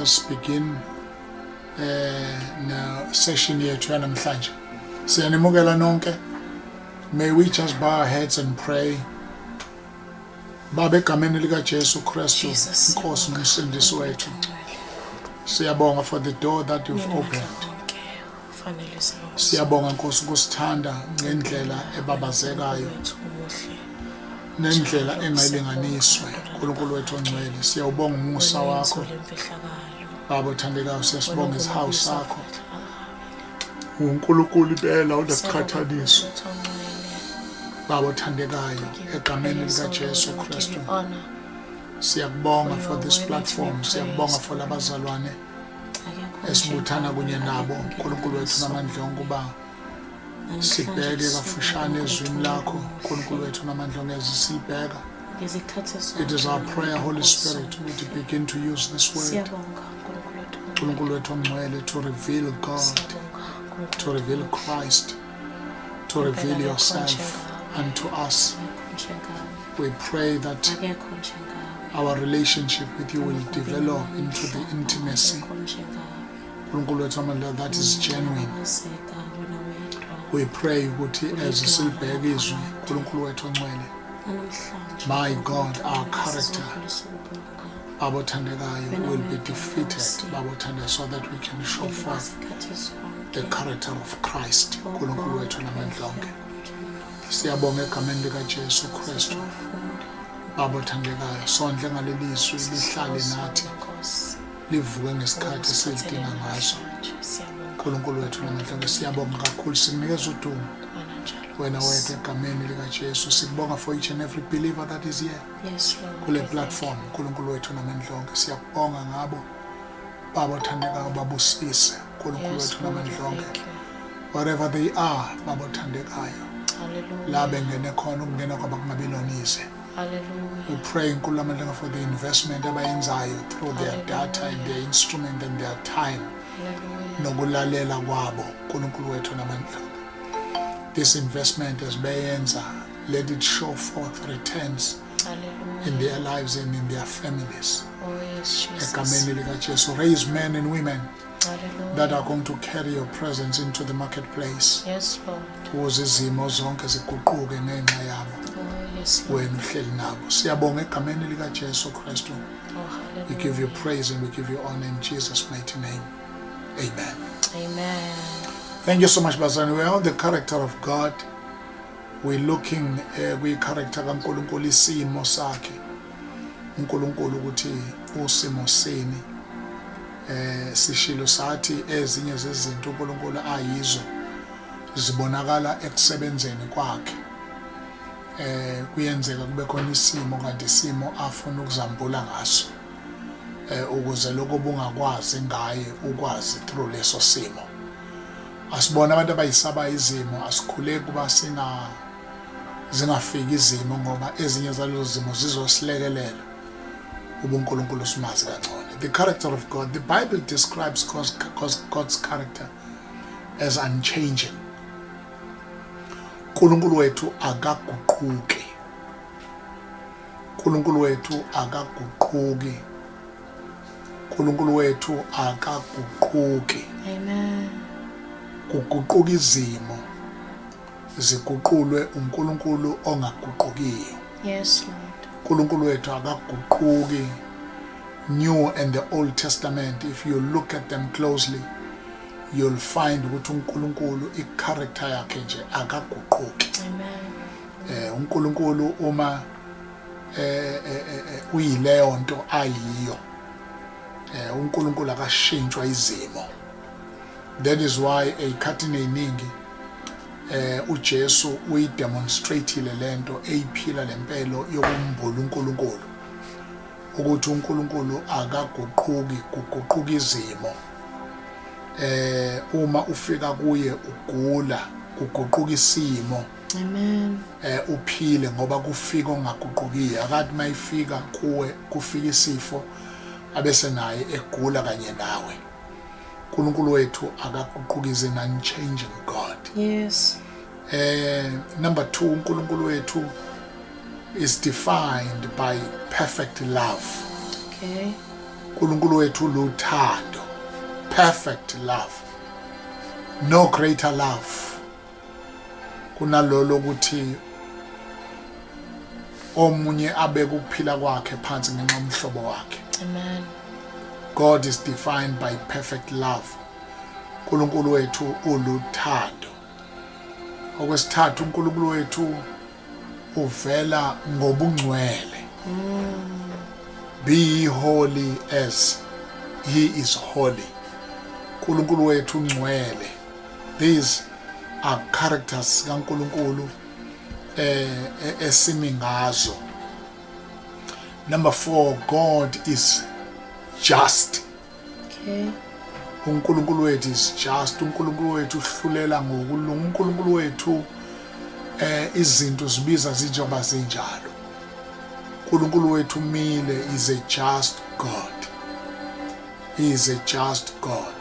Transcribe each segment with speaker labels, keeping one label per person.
Speaker 1: Us begin na session yethu yanamhlanje. Siyanimukela nonke. May we just bow our heads and pray. Baba, egameni lika Jesu Kristu,
Speaker 2: Jesus,
Speaker 1: Inkosi nomsindisi wethu.
Speaker 2: Ngcwele.
Speaker 1: Siyabonga for the door that you've opened.
Speaker 2: Onke ufanele sibonge.
Speaker 1: Siyabonga, Nkosi, ukusithanda ngendlela ebabazekayo
Speaker 2: Wethu omuhle.
Speaker 1: Nendlela engayilinganiswe. uNkulunkulu wethu ongcwele, siyawubonga umusa wakho.
Speaker 2: Lemfihlakalo.
Speaker 1: Baba othandekayo, siyasibonga isihawu sakho. uNkulunkulu impela onesiqhathaniso. Baba othandekayo, egameni likaJesu Kristu, siyakubonga for this platform, siyakubonga for labazalwane esibuthana kunye nabo, uNkulunkulu wethu namandla onke, uba sibheke kafushane ezwini lakho, uNkulunkulu wethu namandla onke, sibheka. It is our prayer, Holy Spirit, ukuthi begin to use this word,
Speaker 2: Siyabonga, uNkulunkulu wethu.
Speaker 1: uNkulunkulu wethu ongcwele, to reveal God,
Speaker 2: Siyabonga,
Speaker 1: to reveal Christ, to reveal yourself unto us.
Speaker 2: Akekho njengawe.
Speaker 1: We pray that
Speaker 2: Akekho njengawe.
Speaker 1: Our relationship with you will develop into the intimacy,
Speaker 2: Akekho njengawe.
Speaker 1: uNkulunkulu wethu amandla, that is genuine.
Speaker 2: Wazeka wena wedwa.
Speaker 1: We pray ukuthi as silibheka izwi, uNkulunkulu wethu ongcwele,
Speaker 2: Namhlanje
Speaker 1: my God, our character,
Speaker 2: sokubonga.
Speaker 1: Baba othandekayo, will be defeated, Baba othandekayo, so that we can show forth
Speaker 2: Izikhathi zonke.
Speaker 1: The character of Christ, uNkulunkulu wethu namandla onke. Siyabonga egameni likaJesu Kristu.
Speaker 2: Sizofunda.
Speaker 1: Baba othandekayo, sondle ngaleli zwi, lihlale nathi,
Speaker 2: Nkosi.
Speaker 1: Livuke ngesikhathi esilidinga ngaso.
Speaker 2: Siyabonga.
Speaker 1: uNkulunkulu wethu namandla onke, siyabonga kakhulu, sikunikeza udumo
Speaker 2: Wena njalo.
Speaker 1: Wena wedwa egameni likaJesu. Sikubonga for each and every believer that is here
Speaker 2: Yes, Lord.
Speaker 1: kule
Speaker 2: We thank
Speaker 1: platform, uNkulunkulu wethu namandla onke. Siyakubonga ngabo, Baba othandekayo, babusise, uNkulunkulu
Speaker 2: Yes,
Speaker 1: wethu
Speaker 2: Lord, we
Speaker 1: namandla onke.
Speaker 2: Thank you.
Speaker 1: Wherever they are, Baba othandekayo,
Speaker 2: Hallelujah.
Speaker 1: la bengene khona, ukungena kwabo kungabi lonize.
Speaker 2: Hallelujah.
Speaker 1: We pray, Nkulunkulu amandla, for the investment abayenzayo through their data and their instrument and their time
Speaker 2: Hallelujah.
Speaker 1: Nokulalela kwabo, uNkulunkulu wethu namandla. This investment as beyenza, let it show forth returns
Speaker 2: Hallelujah.
Speaker 1: In their lives and in their families.
Speaker 2: Oh, yes, Jesus.
Speaker 1: Egameni likaJesu, raise men and women
Speaker 2: Hallelujah.
Speaker 1: That are going to carry your presence into the marketplace
Speaker 2: Yes, Lord.
Speaker 1: Ukuze izimo zonke ziguquke ngenxa yabo.
Speaker 2: Oh, yes, Lord.
Speaker 1: Wena uhleli nabo. Siyabonga egameni likaJesu Kristu.
Speaker 2: Oh,
Speaker 1: We give you
Speaker 2: hallelujah.
Speaker 1: Praise and we give you honor in Jesus' mighty name. Amen.
Speaker 2: Amen.
Speaker 1: Thank you so much, bazalwane. We are on the character of God. We're looking kwi-character kaNkulunkulu, isimo sakhe. uNkulunkulu ukuthi usimo sini. Sishilo sathi ezinye zezinto uNkulunkulu ayizo zibonakala ekusebenzeni kwakhe. Kuyenzeka kube khona isimo kanti isimo afuna ukuzambula ngaso. Ukuze lokho bungakwazi ngaye ukwazi through leso simo. Asibona abantu abayisaba izimo, asikhuleki kuba singa zingafiki izimo, ngoba ezinye zalezo zimo zizosilekelela ubuNkulunkulu simazi kangcono. The character of God: the Bible describes God's character as unchanging. uNkulunkulu wethu akaguquki. uNkulunkulu wethu akaguquki. uNkulunkulu wethu akaguquki.
Speaker 2: Amen.
Speaker 1: Kuguquka izimo, ziguqulwe uNkulunkulu ongaguqukiyo.
Speaker 2: Yes, Lord.
Speaker 1: uNkulunkulu wethu akaguquki. New and the Old Testament, if you look at them closely, you'll find ukuthi uNkulunkulu i-character yakhe nje akaguquki.
Speaker 2: Amen.
Speaker 1: uNkulunkulu uma uyileyo nto ayiyo, uNkulunkulu akashintshwa izimo. That is why ezikhathini eziningi uJesu uyidemonstrateile lento eyiphila lempelo yokumbula uNkulunkulu, ukuthi uNkulunkulu akaguquki, kuguquka izimo. Uma ufika kuye ugula, kuguquka isimo.
Speaker 2: Amen.
Speaker 1: Uphile ngoba kufika ongaguqukiyo. Akathi mayifika kuwe kufika isifo abese naye egula kanye nawe. uNkulunkulu wethu akaguquki, is an unchanging God. Number 2, uNkulunkulu wethu is defined by perfect love. uNkulunkulu wethu luthando, perfect love. No greater love kunalolo ukuthi omunye abeke ukuphila kwakhe phansi ngenxa yomhlobo wakhe.
Speaker 2: Amen.
Speaker 1: God is defined by perfect love. uNkulunkulu wethu uluthando. Okwesithathu, uNkulunkulu wethu uvela ngobungcwele. Be ye holy as he is holy. uNkulunkulu wethu ungcwele. These are characters kaNkulunkulu esimi ngazo. Number 4, God is just.
Speaker 2: Okay.
Speaker 1: uNkulunkulu wethu is just. uNkulunkulu wethu uhlulela ngokulunga. uNkulunkulu wethu izinto zibiza zinjengoba zinjalo. uNkulunkulu wethu umile, is a just God. He is a just God.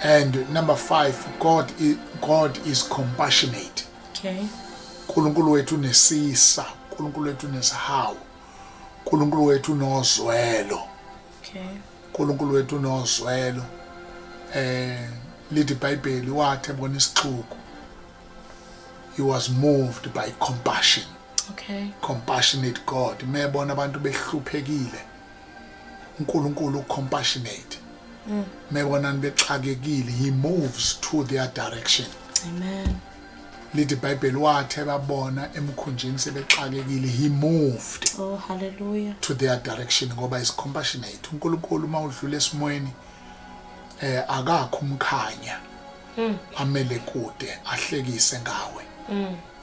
Speaker 1: And number 5, God is compassionate.
Speaker 2: Okay.
Speaker 1: uNkulunkulu wethu unesisa, uNkulunkulu wethu unesihawu, uNkulunkulu wethu unozwelo.
Speaker 2: Okay.
Speaker 1: uNkulunkulu wethu unozwelo. Lithi iBhayibheli wathi ebona isixuku, he was moved by compassion.
Speaker 2: Okay.
Speaker 1: Compassionate God. Mebona abantu behluphekile, uNkulunkulu compassionate. Mebona bexakekile, he moves to their direction.
Speaker 2: Amen.
Speaker 1: Lithi iBhayibheli wathi ebabona emkhunjini sebexakekile, he moved.
Speaker 2: Oh, hallelujah.
Speaker 1: To their direction, ngoba is compassionate. uNkulunkulu uma udlula esimweni akakho umkhanya. Amele kude ahlekise ngawe.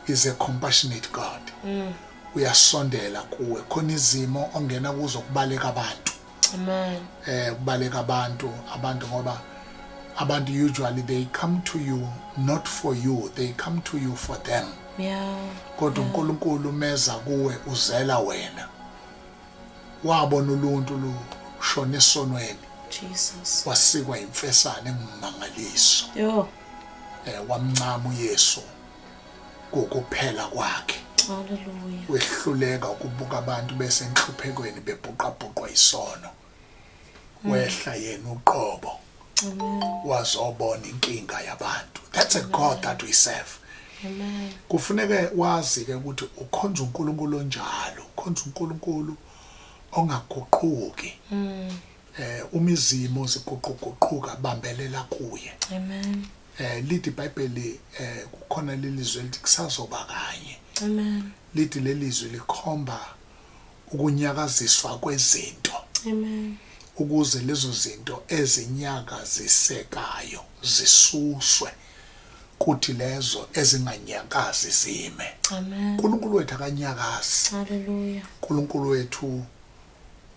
Speaker 1: Is a compassionate God. Uyasondela kuwe. Khona izimo ongena kuzo kubaleka abantu.
Speaker 2: Amen.
Speaker 1: Kubaleka abantu ngoba abantu usually they come to you not for you, they come to you for them.
Speaker 2: Yeah.
Speaker 1: Kodwa uNkulunkulu meza kuwe uzela wena. Wabona uluntu lushona esonweni.
Speaker 2: Jesus.
Speaker 1: Wasikwa imfesane engumangaliso.
Speaker 2: Yo.
Speaker 1: Wamncama uYesu kokuphela kwakhe.
Speaker 2: Hallelujah.
Speaker 1: Wehluleka ukubuka abantu besenhluphekweni bebhuqabhuqwa isono. Wehla yena uqobo.
Speaker 2: Amen.
Speaker 1: Wazobona inkinga yabantu. That's a God that we serve.
Speaker 2: Amen.
Speaker 1: Kufuneke wazi ke ukuthi ukhonza uNkulunkulu onjalo, ukhonza uNkulunkulu ongaguquki. Umizimo ziguquguquka, bambelela kuye.
Speaker 2: Amen.
Speaker 1: Lithi iBhayibheli kukhona lelizwi elithi kusazoba kanye.
Speaker 2: Amen.
Speaker 1: Lithi lelizwi likhomba ukunyakaziswa kwezinto.
Speaker 2: Amen.
Speaker 1: Ukuze lezo zinto ezinyakazisekayo zisuswe, kuthi lezo ezinganyakazi zime.
Speaker 2: Amen.
Speaker 1: uNkulunkulu wethu akanyakazi.
Speaker 2: Hallelujah.
Speaker 1: uNkulunkulu wethu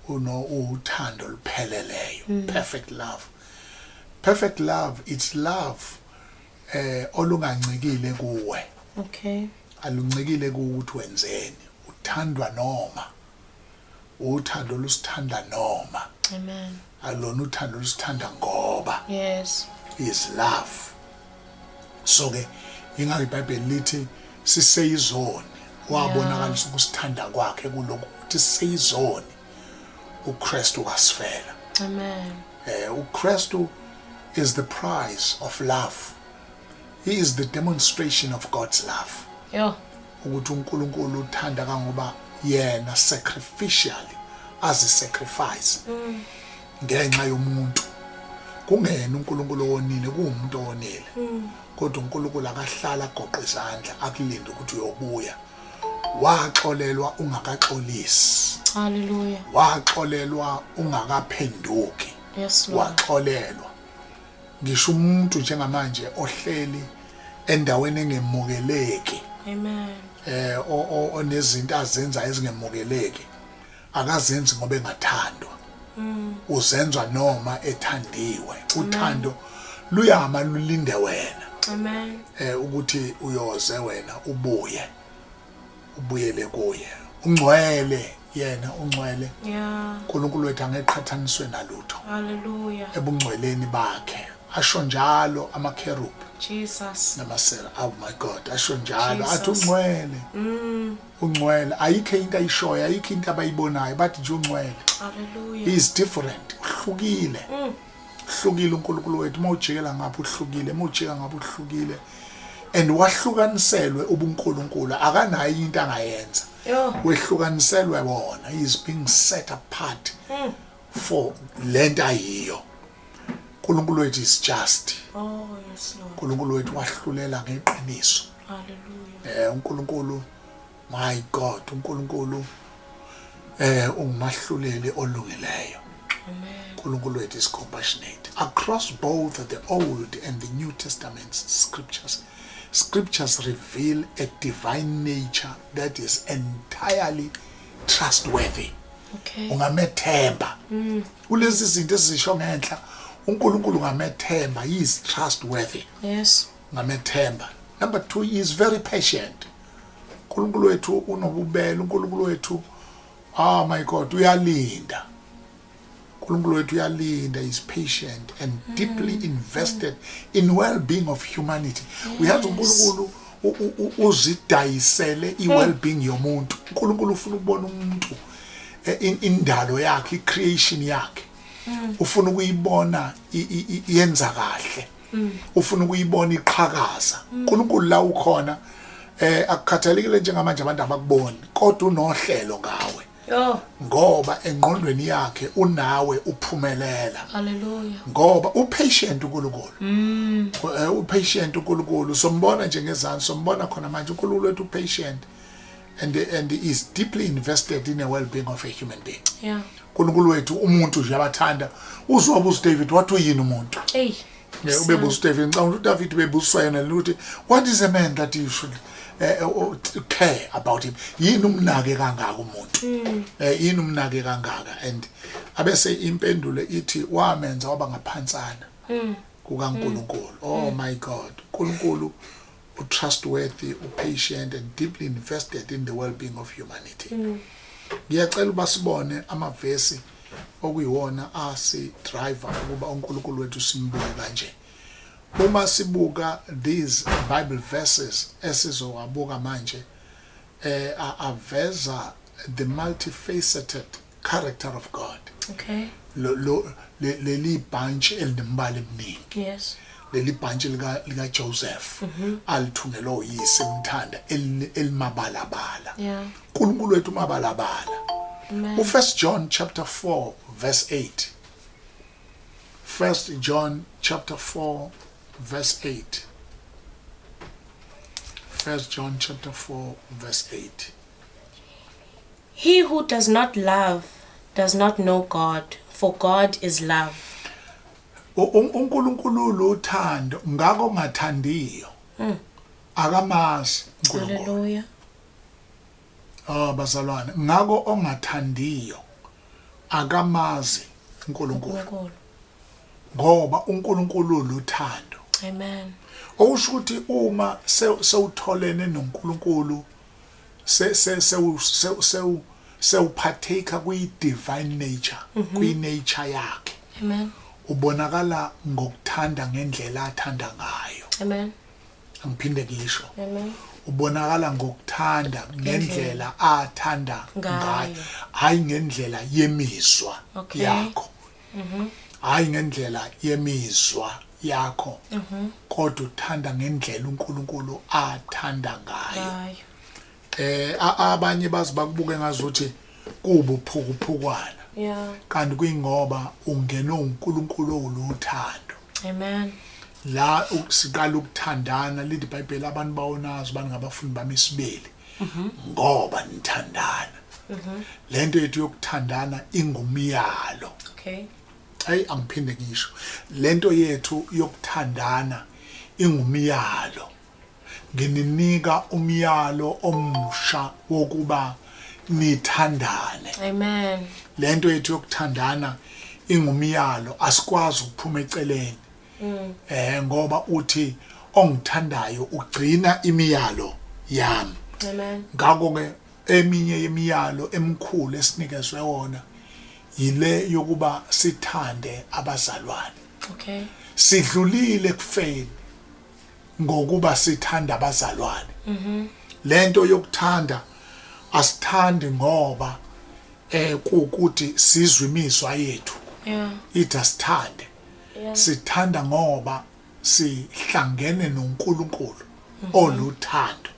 Speaker 1: uno uthando olupheleleyo. Perfect love. Perfect love, it's love olungancikile kuwe.
Speaker 2: Okay.
Speaker 1: Aluncikile ukuthi wenzeni. Uthandwa noma uthando olusithanda noma.
Speaker 2: Amen.
Speaker 1: Alona uthando olusithanda ngoba.
Speaker 2: Yes.
Speaker 1: Is love. So ke ingakho iBhayibheli lithi siseyizoni, wabonakalisa ukusithanda kwakhe kulokhu ukuthi siseyizoni uKristu wasifela.
Speaker 2: Amen.
Speaker 1: uKristu is the price of love. He is the demonstration of God's love.
Speaker 2: Yo.
Speaker 1: Ukuthi uNkulunkulu uthanda kangoba yena sacrificially azi sacrifice. Ngenxa yomuntu. Kungena uNkulunkulu owonile, kuwumuntu owonile. Kodwa uNkulunkulu akahlala agoqe izandla akulinde ukuthi uyobuya. Waxolelwa ungakaxolisi.
Speaker 2: Hallelujah.
Speaker 1: Waxolelwa ungakaphenduki.
Speaker 2: Yes, Lord.
Speaker 1: Waxolelwa. Ngisho umuntu njengamanje ohleli endaweni engemukeleki.
Speaker 2: Amen.
Speaker 1: Onezinto azenza ezingemukeleki. Akazenzi ngoba engathandwa. Uzenza noma ethandiwe. Uthando luyama lulinde wena.
Speaker 2: Amen.
Speaker 1: Ukuthi uyoze wena ubuye. Ubuyele kuye. Ungcwele yena, ungcwele.
Speaker 2: Yeah.
Speaker 1: uNkulunkulu wethu angeqhathaniswe nalutho.
Speaker 2: Hallelujah.
Speaker 1: Ebungcweleni bakhe. Asho njalo amakerub.
Speaker 2: Jesus.
Speaker 1: Namasera, oh my God, asho njalo athi
Speaker 2: Jesus.
Speaker 1: ungcwele. Ungcwele, ayikho into ayishoyo, ayikho into abayibonayo, bathi nje ungcwele.
Speaker 2: Hallelujah.
Speaker 1: He is different, uhlukile. Uhlukile uNkulunkulu wethu, uma ujikela ngapha uhlukile, uma ujika ngapha uhlukile. And wahlukaniselwe ubuNkulunkulu, akanayo into angayenza.
Speaker 2: Yo.
Speaker 1: Wehlukaniselwe bona, he is being set apart for lento ayiyo. uNkulunkulu wethu is just.
Speaker 2: Oh, yes, Lord.
Speaker 1: uNkulunkulu wethu wahlulela ngeqiniso.
Speaker 2: Hallelujah.
Speaker 1: uNkulunkulu, my God, uNkulunkulu ungumahluleli olungileyo.
Speaker 2: Amen.
Speaker 1: uNkulunkulu wethu is compassionate. Across both the Old and the New Testament scriptures, scriptures reveal a divine nature that is entirely trustworthy.
Speaker 2: Okay.
Speaker 1: Ungamethemba. Kulezi zinto ezisho ngenhla, uNkulunkulu ungamethemba, he is trustworthy.
Speaker 2: Yes.
Speaker 1: Ungamethemba. Number 2, he is very patient. uNkulunkulu wethu unobubele, uNkulunkulu wethu, oh my God, uyalinda. uNkulunkulu wethu uyalinda, is patient and deeply invested in well-being of humanity. Uyazi uNkulunkulu uzidayisele i-well-being yomuntu. uNkulunkulu ufuna ukubona umuntu indalo yakhe, i-creation yakhe. Ufuna ukuyibona yenza kahle. Ufuna ukuyibona iqhakaza. uNkulunkulu la ukhona, akukhathalekile njengamanje abantu abakuboni, kodwa unohlelo ngawe.
Speaker 2: Yo.
Speaker 1: Ngoba engqondweni yakhe unawe uphumelela.
Speaker 2: Hallelujah.
Speaker 1: Ngoba upatient uNkulunkulu. Upatient uNkulunkulu, sombona nje ngezansi, sombona khona manje uNkulunkulu wethu upatient and is deeply invested in the well-being of a human being.
Speaker 2: Yeah.
Speaker 1: uNkulunkulu wethu umuntu nje abathanda. Uzwa ubuza David wathi uyini umuntu?
Speaker 2: Hey.
Speaker 1: Yeah, ubebuza uDavid, ngicabanga ukuthi uDavid ubebuzwa yena ukuthi what is a man that you should care about him? Yini umnake kangaka umuntu? Yini umnake kangaka? And abese impendulo ithi wamenza waba ngaphansana kukaNkulunkulu. Oh my God, uNkulunkulu utrustworthy, upatient and deeply invested in the well-being of humanity. Ngiyacela uba sibone amavesi okuyiwona asi driver ukuba uNkulunkulu wethu simbuke kanje. Uma sibuka these Bible verses esizowabuka manje, aveza the multifaceted character of God.
Speaker 2: Okay.
Speaker 1: Lo leli bunch elinembala eminingi.
Speaker 2: Yes.
Speaker 1: Leli bunch lika Joseph alithungelwe uyise emthanda elimabalabala.
Speaker 2: Yeah.
Speaker 1: uNkulunkulu wethu umabalabala.
Speaker 2: Amen.
Speaker 1: U1 John chapter 4 verse 8. 1 John chapter 4 verse 8. 1 John chapter 4 verse 8.
Speaker 2: He who does not love does not know God, for God is love.
Speaker 1: uNkulunkulu luthando, ngakho ongathandiyo akamazi uNkulunkulu.
Speaker 2: Hallelujah.
Speaker 1: Oh bazalwane, ngakho ongathandiyo akamazi uNkulunkulu.
Speaker 2: uNkulunkulu.
Speaker 1: Ngoba uNkulunkulu luthando.
Speaker 2: Amen.
Speaker 1: Okusho ukuthi uma sewutholene noNkulunkulu, sewuphatheka kwi divine nature, kwi nature yakhe.
Speaker 2: Amen.
Speaker 1: Ubonakala ngokuthanda ngendlela athanda ngayo.
Speaker 2: Amen.
Speaker 1: Angiphinde ngisho.
Speaker 2: Amen.
Speaker 1: Ubonakala ngokuthanda ngendlela athanda
Speaker 2: Ngayo.
Speaker 1: ngayo, hayi ngendlela yemizwa
Speaker 2: Okay.
Speaker 1: yakho. Hayi ngendlela yemizwa yakho. Kodwa uthanda ngendlela uNkulunkulu athanda ngayo.
Speaker 2: Ngayo.
Speaker 1: Abanye bazi bakubuke ngazuthi kubuphukupukwana.
Speaker 2: Yeah.
Speaker 1: Kanti kuyingoba ungenwe uNkulunkulu oluthando.
Speaker 2: Amen.
Speaker 1: La siqala ukuthandana, lithi iBhayibheli abantu bawonazi bani ngabafundi bami isibili. Ngoba nithandana. Lento yethu yokuthandana ingumyalo.
Speaker 2: Okay.
Speaker 1: Hayi angiphinde ngisho. Lento yethu yokuthandana ingumyalo. Ngininika umyalo omusha wokuba nithandane.
Speaker 2: Amen.
Speaker 1: Lento yethu yokuthandana ingumyalo, asikwazi ukuphuma eceleni. Ngoba uthi ongithandayo ugcina imiyalo yami.
Speaker 2: Amen.
Speaker 1: Ngakho ke eminye yemiyalo emikhulu esinikezwe wona yile yokuba sithande abazalwane.
Speaker 2: Okay.
Speaker 1: Sidlulile ekufeni. Ngokuba sithanda abazalwane. Lento yokuthanda, asithandi ngoba kukuthi sizwe imizwa yethu ithi asithande. Sithanda ngoba sihlangene noNkulunkulu oluthando.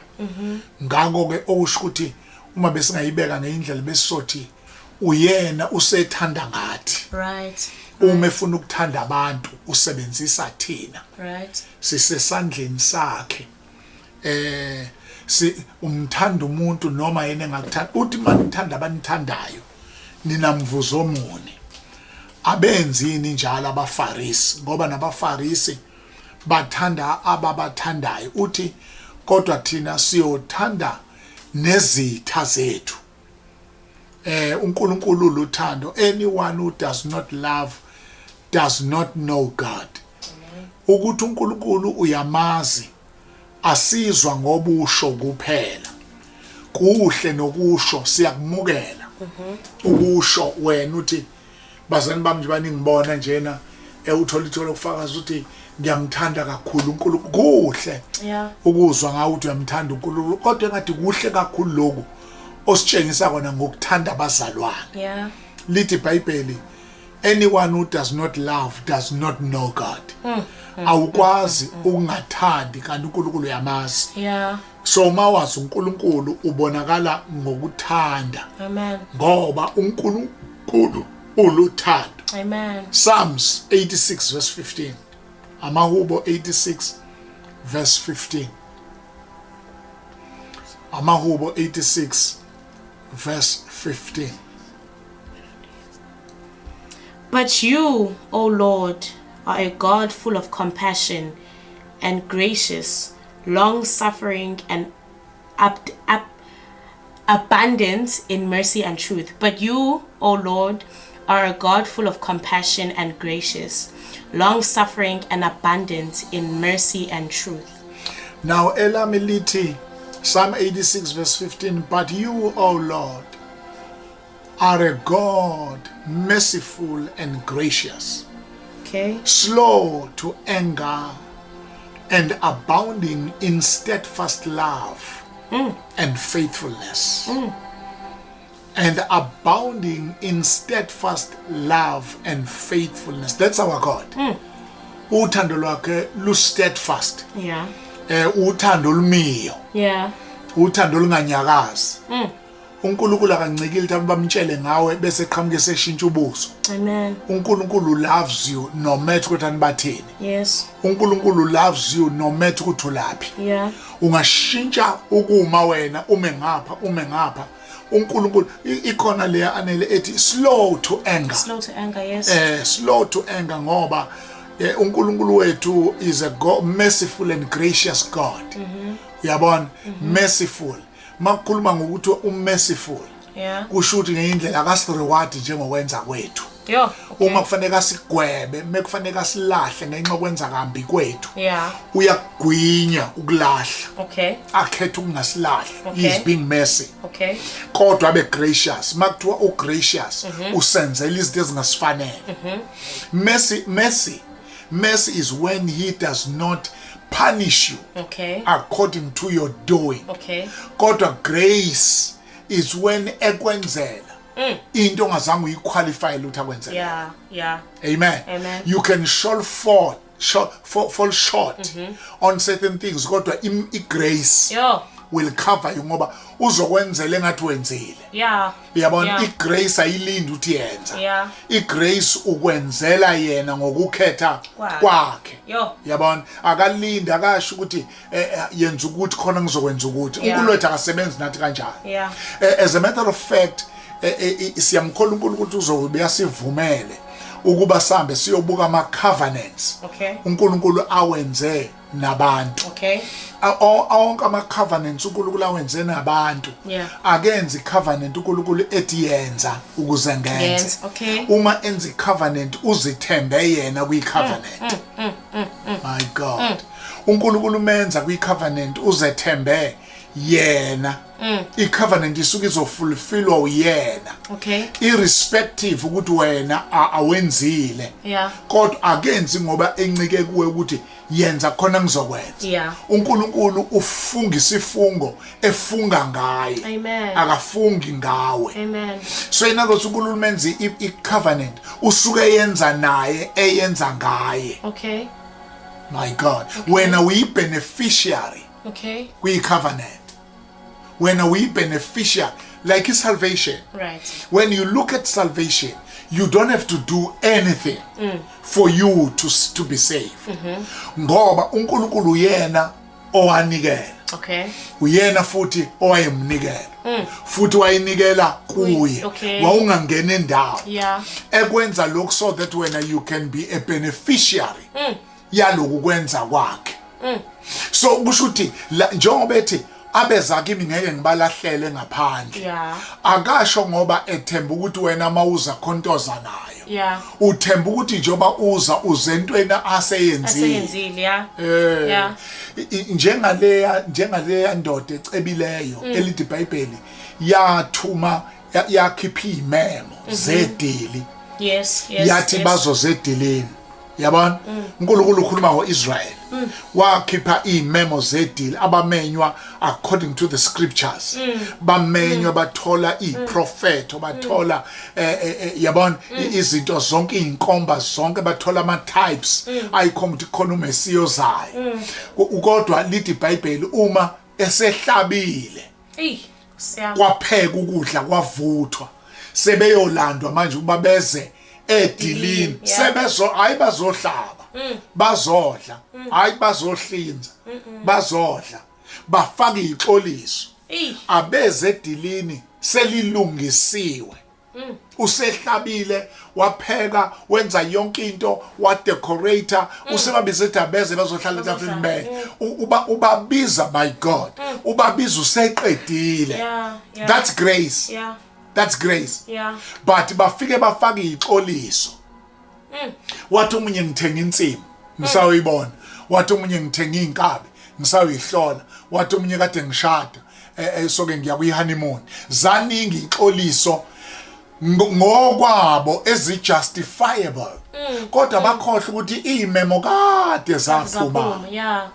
Speaker 1: Ngakho ke okusho ukuthi uma besingayibeka ngeindlela, besisothi uyena usethanda ngathi. Uma efuna ukuthanda abantu, usebenzisa thina. Sisesandleni sakhe. Si umthanda umuntu noma yena engakuthanda. Uthi manithanda abanithandayo, ninamvuzo omuni? Abenzini njalo abaFarisi? Ngoba nabaFarisi bathanda ababathandayo. Uthi kodwa thina siyothanda nezitha zethu. UNkulunkulu uluthando. Anyone who does not love does not know God. Ukuthi uNkulunkulu uyamazi, asizwa ngobusho kuphela. Kuhle nokusho, siyakumukela ukusho. Wena uthi, "Bazali bami, nje baningibona njena," uthola ithola lokufakaza ukuthi ngiyamthanda kakhulu uNkulunkulu. Kuhle ukuzwa ngawe ukuthi uyamthanda uNkulunkulu, kodwa engathi kuhle kakhulu lokhu ositshengisa kona ngokuthanda abazalwane. Lithi iBhayibheli, anyone who does not love does not know God. Awukwazi ukungathandi kanti uNkulunkulu uyamazi. So uma wazi uNkulunkulu, ubonakala ngokuthanda.
Speaker 2: Amen.
Speaker 1: Ngoba uNkulunkulu uluthando.
Speaker 2: Amen.
Speaker 1: Psalms 86 verse 15. Amahubo 86 verse 15. Amahubo 86 verse 15.
Speaker 2: But you, O Lord, are a God full of compassion and gracious, long suffering and abundant in mercy and truth. But you, O Lord, are a God full of compassion and gracious, long suffering and abundant in mercy and truth.
Speaker 1: Now elami lithi, Psalm 86 verse 15, "But you, O Lord, are a God merciful and gracious, slow to anger and abounding in steadfast love and faithfulness." And abounding in steadfast love and faithfulness. That's our God. Uthando lwakhe lu steadfast. Uthando olumiyo. Uthando olunganyakazi. uNkulunkulu akancikile ukuthi abantu bamtshele ngawe bese qhamuke seshintsha ubuso.
Speaker 2: Amen.
Speaker 1: uNkulunkulu loves you no matter ukuthi anibathini. uNkulunkulu loves you no matter ukuthi ulaphi. Ungashintsha ukuma wena, ume ngapha, ume ngapha. uNkulunkulu ikhona leya anele ethi slow to anger.
Speaker 2: Slow to anger, yes.
Speaker 1: Slow to anger, ngoba uNkulunkulu wethu is a God, merciful and gracious God. Uyabona, merciful. Makukhuluma ngokuthi umerciful, kusho ukuthi ngendlela akasireward njengokwenza kwethu. Uma kufanele asigwebe, mekufanele asilahle ngenxa yokwenza kambi kwethu, uyakugwinya ukulahla. Akhetha ukungasilahli. He is being mercy. Kodwa abe gracious. Makuthiwa ugracious, usenzela izinto ezingasifanele. Mercy is when he does not punish you according to your doing. Kodwa grace is when ekwenzela into ongazange uyiqualify ukuthi akwenzele. Amen.
Speaker 2: Amen.
Speaker 1: You can fall short on certain things, kodwa i-grace will cover you ngoba uzokwenzela engathi wenzile. Uyabona, i-grace ayilindi ukuthi yenza. I-grace ukwenzela yena ngokukhetha
Speaker 2: Kwakhe.
Speaker 1: kwakhe. Uyabona, akalindi, akasho ukuthi yenza ukuthi khona ngizokwenza ukuthi. UNkulunkulu wethu akasebenzi nathi kanjalo. As a matter of fact, siyamkhola uNkulunkulu ukuthi uzobe yasivumele ukuba sihambe siyobuka ama covenants uNkulunkulu awenze nabantu. Onke ama covenants uNkulunkulu awenze nabantu, akenzi covenant uNkulunkulu ethi yenza ukuze ngenze.
Speaker 2: Yenze, okay.
Speaker 1: Uma enza covenant, uzithembe yena kwi covenant. My God, uNkulunkulu menza kwi covenant uzethembe. Yena, i-covenant isuke izofulfillwa uyena, irrespective ukuthi wena awenzile, kodwa akenzi ngoba encike kuwe ukuthi yenza khona ngizokwenza. UNkulunkulu ufunga isifungo efunga ngaye.
Speaker 2: Amen.
Speaker 1: Akafungi ngawe.
Speaker 2: Amen.
Speaker 1: So in other words, uNkulunkulu menzi i-covenant usuke eyenza naye, eyenza ngaye. My God. Wena uyi-beneficiary kwi-covenant. Wena uyi-beneficiary, like i-salvation. When you look at salvation, you don't have to do anything for you to be saved, ngoba uNkulunkulu uyena owanikela. Uyena futhi owayemnikela, futhi wayinikela kuye. Wawungangena endawo ekwenza lokhu so that wena you can be a beneficiary yaloku kwenza kwakhe. So kusho ukuthi njengoba ethi abeza kimi ngeke ngibalahlele ngaphandle, akasho ngoba ethemba ukuthi wena mawuza khontoza nayo. Uthemba ukuthi njengoba uza uzentweni aseyenzile.
Speaker 2: Aseyenzile, yeah.
Speaker 1: Njengaleya ndoda ecebileyo elithi iBhayibheli yathuma, yakhipha imemo zedili. Yathi bazoze edilini. Yabona? uNkulunkulu ukhuluma ngoIsrael. Wakhipha imemo zedili, abamenywa according to the scriptures. Bamenywa, bathola iprofeto, bathola yabona, izinto zonke, izinkomba zonke, bathola ama types ayikhomba ukuthi khona uMesiya ozayo. Kodwa lithi iBhayibheli uma esehlabile,
Speaker 2: Ey, siyabona.
Speaker 1: Kwapheka ukudla, kwavuthwa, sebeyolandwa manje ukuba beze edilini. Sebezo, hayi bazohlaba, bazodla, hayi bazohlinza, bazodla, bafaka ixoliso. Abeze edilini selilungisiwe. Usehlabile, wapheka, wenza yonke into, wadecorate, usebabiza ethi abeze bazohlala etafuleni bedle. Ubabiza, my God, ubabiza useqedile. That's grace. That's grace. But bafike bafake ixoliso. Wathi omunye ngithenga insimi ngisawuyibona, wathi omunye ngithenga inkabi ngisawuyihlola, wathi omunye kade ngishada, soke ngiya kwi honeymoon. Zaningi ixoliso ngokwabo ezi-justifiable, kodwa bakhohlwa ukuthi iy'memo kade zaphuma.
Speaker 2: Zaphuma, yeah.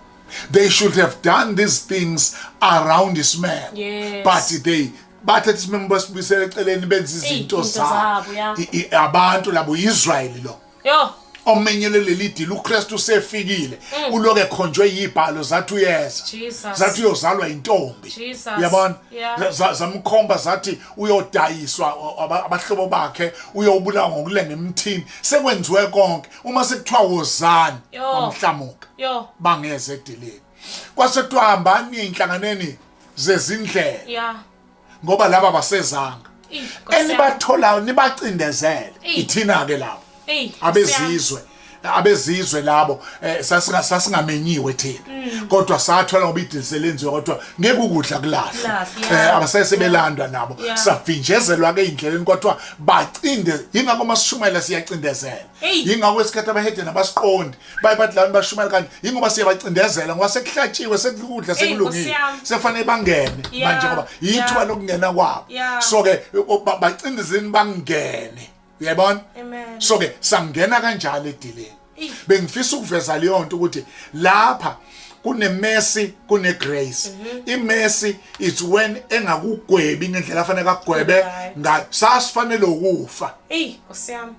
Speaker 1: They should have done these things around isimemo, but they bathatha isimemo basibuyisela eceleni, benza izinto
Speaker 2: izinto
Speaker 1: zabo.
Speaker 2: Zabo, yeah.
Speaker 1: Abantu labo, Israel lo
Speaker 2: Yo.
Speaker 1: omenyele leli dili. uKristu usefikile, uloke ekhonjwe yibhalo zathi uyeza,
Speaker 2: Jesus.
Speaker 1: zathi uyozalwa intombi.
Speaker 2: Jesus.
Speaker 1: Uyabona?
Speaker 2: Yeah.
Speaker 1: Zamkhomba zathi uyodayiswa abahlobo bakhe, uyobulawa ngokulenga emthini. Sekwenziwe konke, uma sekuthiwa wozani,
Speaker 2: Yo.
Speaker 1: bamhlamuka,
Speaker 2: Yo.
Speaker 1: bangeze edilini. Kwase kuthiwa hambani inhlanganeni zezindlela, ngoba laba basezanga,
Speaker 2: Ey, Nkosi yami.
Speaker 1: enibatholayo nibacindezele.
Speaker 2: Ey.
Speaker 1: Ithina ke labo,
Speaker 2: Ey, Nkosi yami.
Speaker 1: abezizwe labo, sasingamenyiwe thina, kodwa sathola ngoba idili selenziwe, kodwa ngeke ukudla kulahlwe.
Speaker 2: Kulahlwe, yeah.
Speaker 1: Abasesebelandwa nabo. Savinjezelwa ke endleleni, kodwa bacinde. Yingakho masishumayela siyacindezela.
Speaker 2: Hey.
Speaker 1: Yingakho esikhathi abahedeni abasiqondi, baye bathi lana bashumayela kanti yingoba siyabacindezela, ngoba sekuhlatshiwe, sekudla
Speaker 2: Hey,
Speaker 1: sekulungile,
Speaker 2: Nkosi yami.
Speaker 1: sekufanele bangene manje ngoba yithuba lokungena kwabo. So ke bacindezeni bangene, uyayibona?
Speaker 2: Amen.
Speaker 1: So ke sangena kanjalo edilini.
Speaker 2: Eyi.
Speaker 1: Bengifisa ukuveza leyo nto ukuthi lapha kune mercy, kune grace. I mercy is when engakugwebi ngendlela afanele akugwebe ngayo. Sasifanele ukufa.
Speaker 2: Ey, Nkosi yami.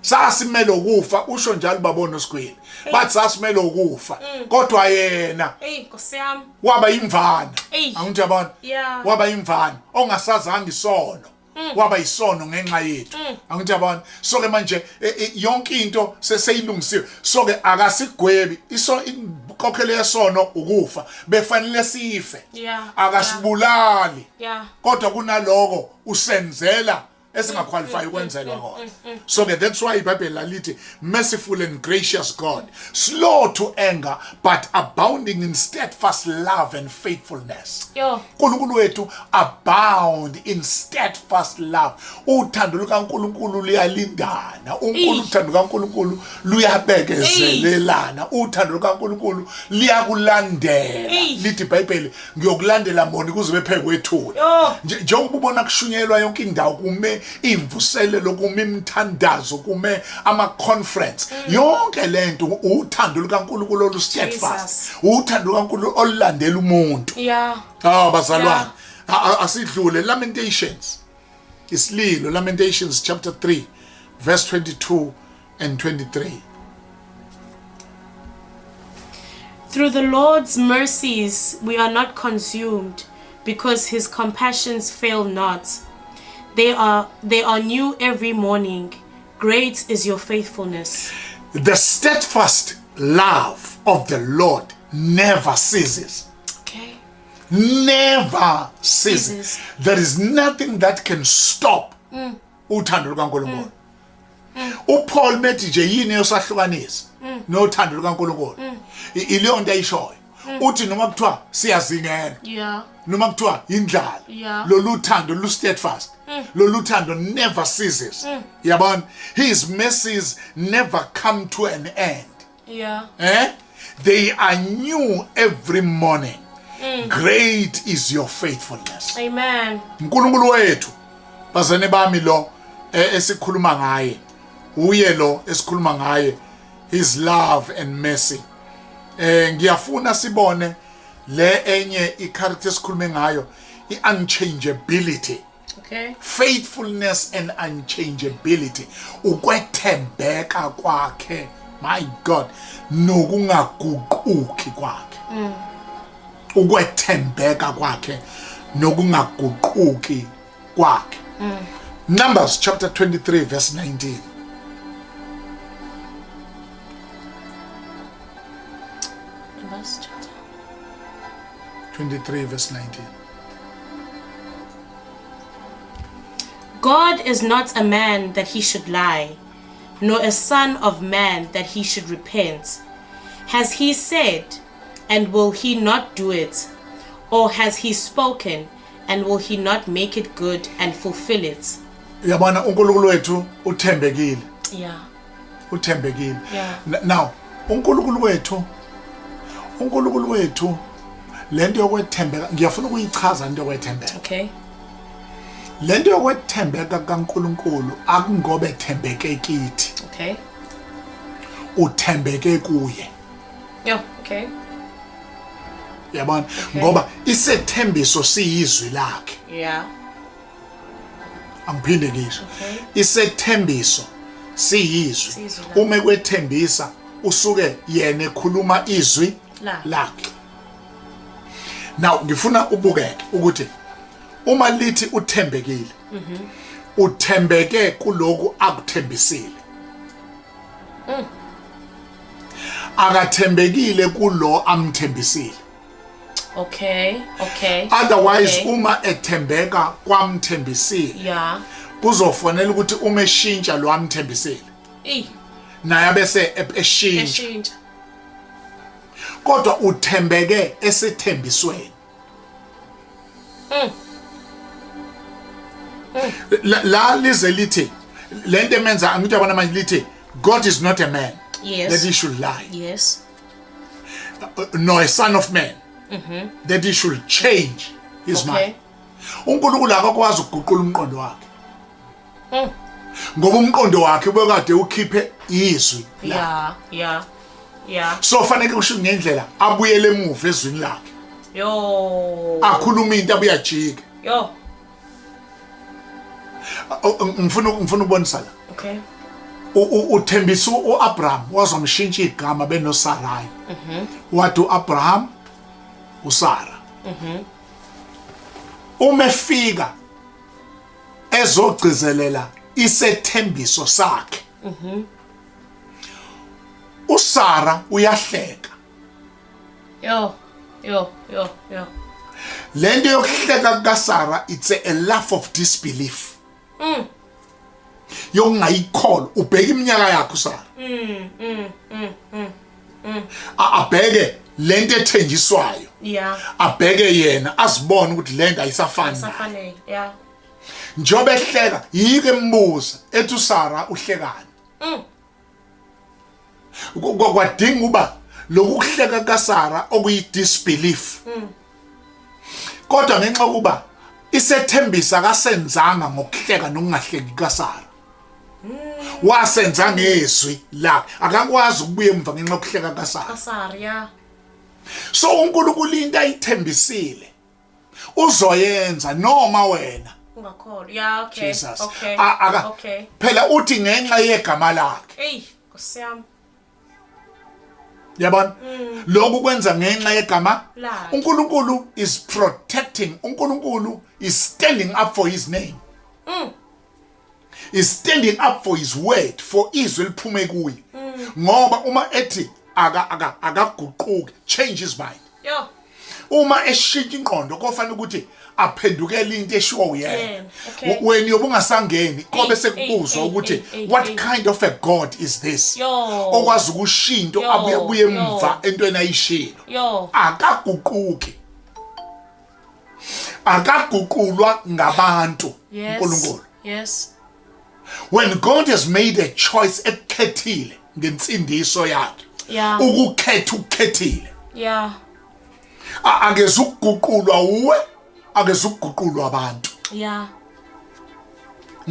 Speaker 1: Sasimele ukufa, usho njalo babona usigwili, bathi sasimele ukufa, kodwa yena
Speaker 2: Ey, Nkosi yami.
Speaker 1: waba imvana.
Speaker 2: Eyi.
Speaker 1: Angithi yabona?
Speaker 2: Yeah.
Speaker 1: Waba imvana ongasazanga isono, waba isono ngenxa yethu. Angithi yabona? So ke manje yonke into seseyilungisiwe, so ke akasigwebi. Iso inkokhelo yesono ukufa, befanele sife. Akasibulali, kodwa kunaloko usenzela Esingaqualify ukwenzelwa kona. So ke that's why iBhayibheli lalithi merciful and gracious God, slow to anger but abounding in steadfast love and faithfulness.
Speaker 2: Yo.
Speaker 1: uNkulunkulu wethu abound in steadfast love. Uthando lukaNkulunkulu luyalindana.
Speaker 2: Eish.
Speaker 1: Uthando lukaNkulunkulu luyabekezelelana. Uthando lukaNkulunkulu liyakulandela.
Speaker 2: Eish.
Speaker 1: Lithi iBhayibheli ngiyokulandela moni kuze bephe kwethuna.
Speaker 2: Yo.
Speaker 1: Njengoba ubona kushunyelwa yonke indawo, kume imvuselelo, kume imithandazo, kume ama conference, yonke lento uthando lukaNkulunkulu olu steadfast,
Speaker 2: Jesus.
Speaker 1: uthando lukaNkulunkulu olulandela umuntu. Ah, bazalwane, asidlule Lamentations, isililo, Lamentations chapter 3 verse 22 and 23.
Speaker 2: Through the Lord's mercies we are not consumed, because his compassions fail not. They are new every morning. Great is your faithfulness.
Speaker 1: The steadfast love of the Lord never ceases. Never ceases.
Speaker 2: Ceases.
Speaker 1: There is nothing that can stop uthando lukaNkulunkulu. uPaul methi nje yini yosahlukanisa nothando lukaNkulunkulu, ileyo nto ayishoyo. Uthi noma kuthiwa siyazingela, noma kuthiwa indlala, lolu thando lu steadfast, lolu thando never ceases, yabona. His mercies never come to an end. Eh, they are new every morning. Great is your faithfulness.
Speaker 2: Amen.
Speaker 1: uNkulunkulu wethu, bazane bami, lo esikhuluma ngaye, uye lo esikhuluma ngaye, his love and mercy. Ngiyafuna sibone le enye icharacter esikhulume ngayo, i-unchangeability. Faithfulness and unchangeability, ukwethembeka kwakhe, my God, nokungaguquki kwakhe, ukwethembeka kwakhe nokungaguquki kwakhe. Numbers chapter 23 verse 19.
Speaker 2: Numbers chapter
Speaker 1: 23 verse 19.
Speaker 2: God is not a man that he should lie, nor a son of man that he should repent. Has he said, and will he not do it? Or has he spoken, and will he not make it good and fulfill it?
Speaker 1: Uyabona, uNkulunkulu wethu uthembekile. Uthembekile. Now uNkulunkulu wethu, lento yokwethembeka, ngiyafuna ukuyichaza into yokwethembeka. Lento yokwethembeka kaNkulunkulu akungobe ethembeke kithi, uthembeke kuye. Uyabona, ngoba isethembiso siyizwi lakhe. Angiphinde ngisho. Isethembiso siyizwi.
Speaker 2: Siyizwi lakhe.
Speaker 1: Uma kwethembisa, usuke yena ekhuluma izwi
Speaker 2: Lakhe.
Speaker 1: lakhe. Now ngifuna ubukeke ukuthi uma lithi uthembekile, uthembeke kuloku akuthembisile, akathembekile kulo amthembisile. Otherwise, uma ethembeka kwamthembisile, kuzofanele ukuthi uma eshintsha lo amthembisile,
Speaker 2: Ey,
Speaker 1: naye abese eshintsha.
Speaker 2: Eshintsha.
Speaker 1: Kodwa uthembeke esethembisweni. La lize lithi lento emenza, angithi yabona manje, lithi God is not a man that he should lie, nor a son of man that he should change his mind. uNkulunkulu akakwazi ukuguqula umqondo wakhe, ngoba umqondo wakhe ubekade ukhiphe izwi lakhe. So fanele kusho ngendlela abuyele emuva ezwini lakhe,
Speaker 2: Yo.
Speaker 1: akhuluma into abuye ajike.
Speaker 2: Yo.
Speaker 1: Ngifuna ukubonisa la. Uthembisa uAbraham, wazomshintsha igama benoSarai, wathi uAbraham uSara. Uma efika ezogcizelela isethembiso sakhe, uSara uyahleka.
Speaker 2: Yo. Yo. Yo. Yo.
Speaker 1: Lento yokuhleka kukaSara, it's a laugh of disbelief. Yokungayikholwa ubheka iminyaka yakho uSara. Abheke lento ethenjiswayo. Abheke yena azibone ukuthi lento ayisafani.
Speaker 2: Asafanele. Yeah.
Speaker 1: Njengoba ehleka yike embuza ethi uSara uhlekani. Kwadinga uba lokhu kuhleka kaSara okuyi disbelief. Kodwa ngenxa yokuba isethembisa akasenzanga ngokuhleka nokungahleki kaSara. Wasenza ngezwi lakhe. Akakwazi ukubuya emva ngenxa yokuhleka kaSara.
Speaker 2: KaSara, yeah.
Speaker 1: So uNkulunkulu into ayithembisile uzoyenza noma wena
Speaker 2: ungakholwa. Yeah, okay.
Speaker 1: Jesus.
Speaker 2: Okay. Okay.
Speaker 1: Phela uthi ngenxa yegama lakhe.
Speaker 2: Ey, Nkosi yami.
Speaker 1: Yabona? Lokhu kwenza ngenxa yegama
Speaker 2: Lakhe.
Speaker 1: uNkulunkulu is protecting. uNkulunkulu is standing up for his name. Is standing up for his word, for izwi eliphume kuye. Ngoba uma ethi aka aka akaguquki, change his mind.
Speaker 2: Yo.
Speaker 1: Uma eshintsha ingqondo kofanele ukuthi aphendukele into eshiwo uyena.
Speaker 2: Yena, okay.
Speaker 1: Wena uyobe ungasangeni kobe sekubuzwa
Speaker 2: ey,
Speaker 1: ukuthi
Speaker 2: ey, ey,
Speaker 1: what
Speaker 2: ey.
Speaker 1: kind of a God is this?
Speaker 2: Yo.
Speaker 1: Okwazi ukushintsha
Speaker 2: Yo,
Speaker 1: abuye abuye
Speaker 2: yo.
Speaker 1: emva entweni ayishilo.
Speaker 2: Yo.
Speaker 1: Akaguquki. Akaguqulwa ngabantu
Speaker 2: Yes.
Speaker 1: uNkulunkulu.
Speaker 2: Yes.
Speaker 1: When God has made a choice ekukhethile ngensindiso yakhe.
Speaker 2: Yeah.
Speaker 1: Ukukhetha ukukhethile.
Speaker 2: Yeah.
Speaker 1: Akezukuguqulwa uwe, akezukuguqulwa abantu.
Speaker 2: Yeah.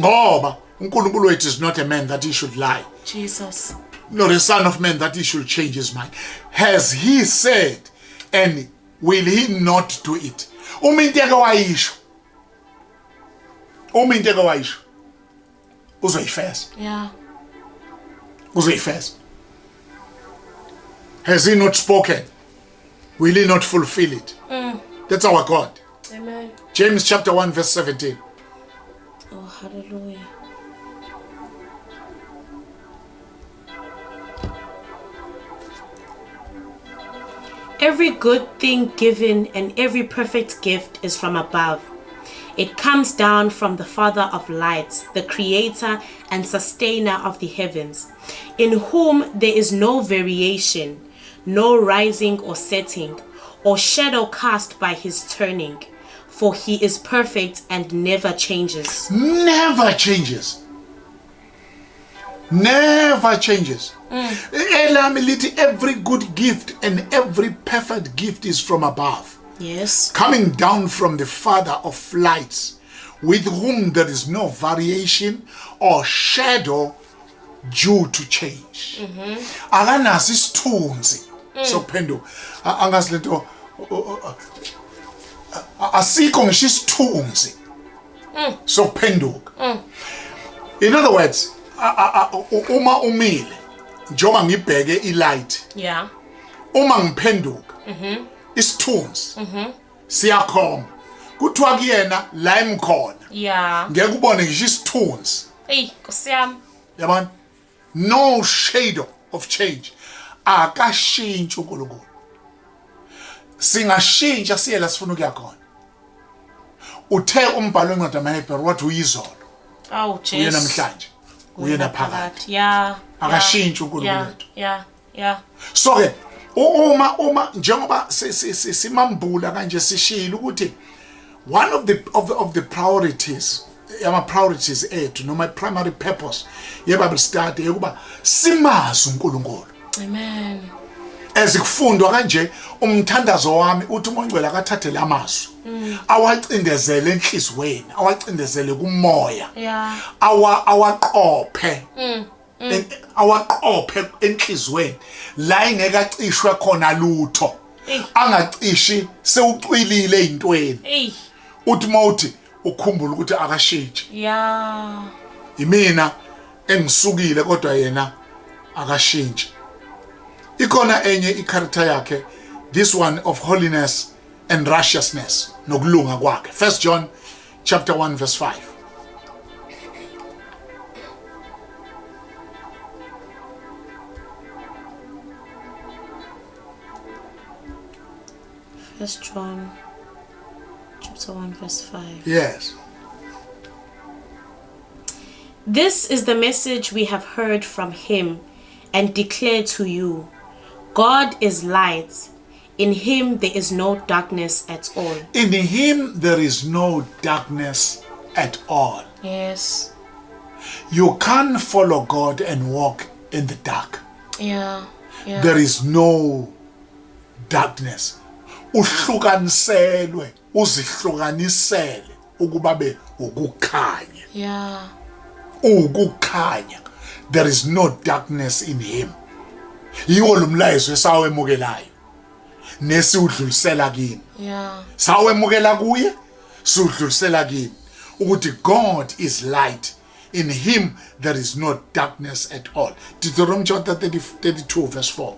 Speaker 1: Ngoba uNkulunkulu wethu is not a man that he should lie.
Speaker 2: Jesus.
Speaker 1: Nor a son of man that he should change his mind. Has he said and will he not do it? Uma into eke wayisho. Uma into eke wayisho. Uzoyifeza.
Speaker 2: Yeah.
Speaker 1: Uzoyifeza. Has he not spoken? Will he not fulfill it? That's our God.
Speaker 2: Amen.
Speaker 1: James chapter 1 verse 17.
Speaker 2: Oh, hallelujah. Every good thing given and every perfect gift is from above. It comes down from the Father of lights, the creator and sustainer of the heavens, in whom there is no variation, no rising or setting, or shadow cast by his turning, for he is perfect and never changes.
Speaker 1: Never changes. Never changes. Elami lithi every good gift and every perfect gift is from above.
Speaker 2: Yes.
Speaker 1: Coming down from the Father of lights, with whom there is no variation or shadow due to change. Akanaso isithunzi sokuphenduka. Angazi lento asikho ngisho isithunzi sokuphenduka. In other words, uma umile njengoba ngibheke ilight,
Speaker 2: Yeah.
Speaker 1: uma ngiphenduka isithunzi siyakhomba, kuthiwa kuyena la emkhona
Speaker 2: Yeah.
Speaker 1: ngeke ubone ngisho isithunzi.
Speaker 2: Ey, Nkosi yami.
Speaker 1: Yabona, no shade of change. Akashintshi uNkulunkulu. Singashintsha siye la sifuna ukuya khona. Uthe umbhalo wencwadi yamaHebheru wathi uyizolo,
Speaker 2: Oh, Jesu.
Speaker 1: uye namhlanje, uye naphakade.
Speaker 2: Yeah.
Speaker 1: Akashintshi uNkulunkulu
Speaker 2: Yeah.
Speaker 1: wethu.
Speaker 2: Yeah. Yeah.
Speaker 1: So ke uma njengoba simambula kanje sishilo ukuthi one of the of the priorities, ama priorities ethu noma primary purpose ye Bible study yokuba simazi uNkulunkulu.
Speaker 2: Amen.
Speaker 1: Ezikufundwa kanje umthandazo wami uthi uMoya oNgcwele akathathe lamazwi awacindezele enhlizweni, awacindezele kumoya,
Speaker 2: Yeah.
Speaker 1: awaqophe awaqophe enhlizweni la engeke acishwe khona lutho.
Speaker 2: Ey.
Speaker 1: Angacishi sewucwilile ezintweni.
Speaker 2: Ey.
Speaker 1: Uthi mawuthi ukhumbula ukuthi akashintshi.
Speaker 2: Yeah.
Speaker 1: Imina engisukile kodwa yena akashintshi. Ikhona enye icharacter yakhe, this one of holiness and righteousness, nokulunga kwakhe. 1 John chapter 1 verse 5.
Speaker 2: 1 John chapter 1 verse 5.
Speaker 1: Yes.
Speaker 2: This is the message we have heard from him and declare to you. God is light. In him there is no darkness at all.
Speaker 1: In him there is no darkness at all.
Speaker 2: Yes.
Speaker 1: You can't follow God and walk in the dark.
Speaker 2: Yeah. Yeah.
Speaker 1: There is no darkness. Uhlukaniselwe, uzihlukanisele ukuba be ukukhanya.
Speaker 2: Yeah.
Speaker 1: Ukukhanya. There is no darkness in him. Yiwo lo mlayezo esawemukelayo nesiwudlulisela kini.
Speaker 2: Yeah.
Speaker 1: Sawemukela kuye, siwudlulisela kini ukuthi God is light. In him there is no darkness at all. Deuteronomy chapter 30, 32 verse 4.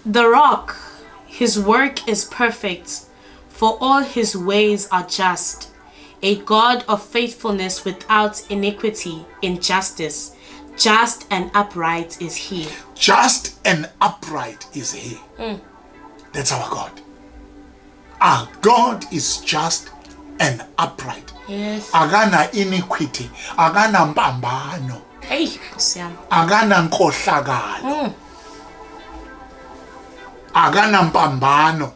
Speaker 2: The rock, his work is perfect, for all his ways are just. A God of faithfulness without iniquity, injustice. Just and upright is he.
Speaker 1: Just and upright is he. That's our God. Our God is just and upright.
Speaker 2: Yes.
Speaker 1: Akana iniquity, akana mpambano,
Speaker 2: Hey, Nkosi yami.
Speaker 1: akana nkohlakalo. Akana mpambano,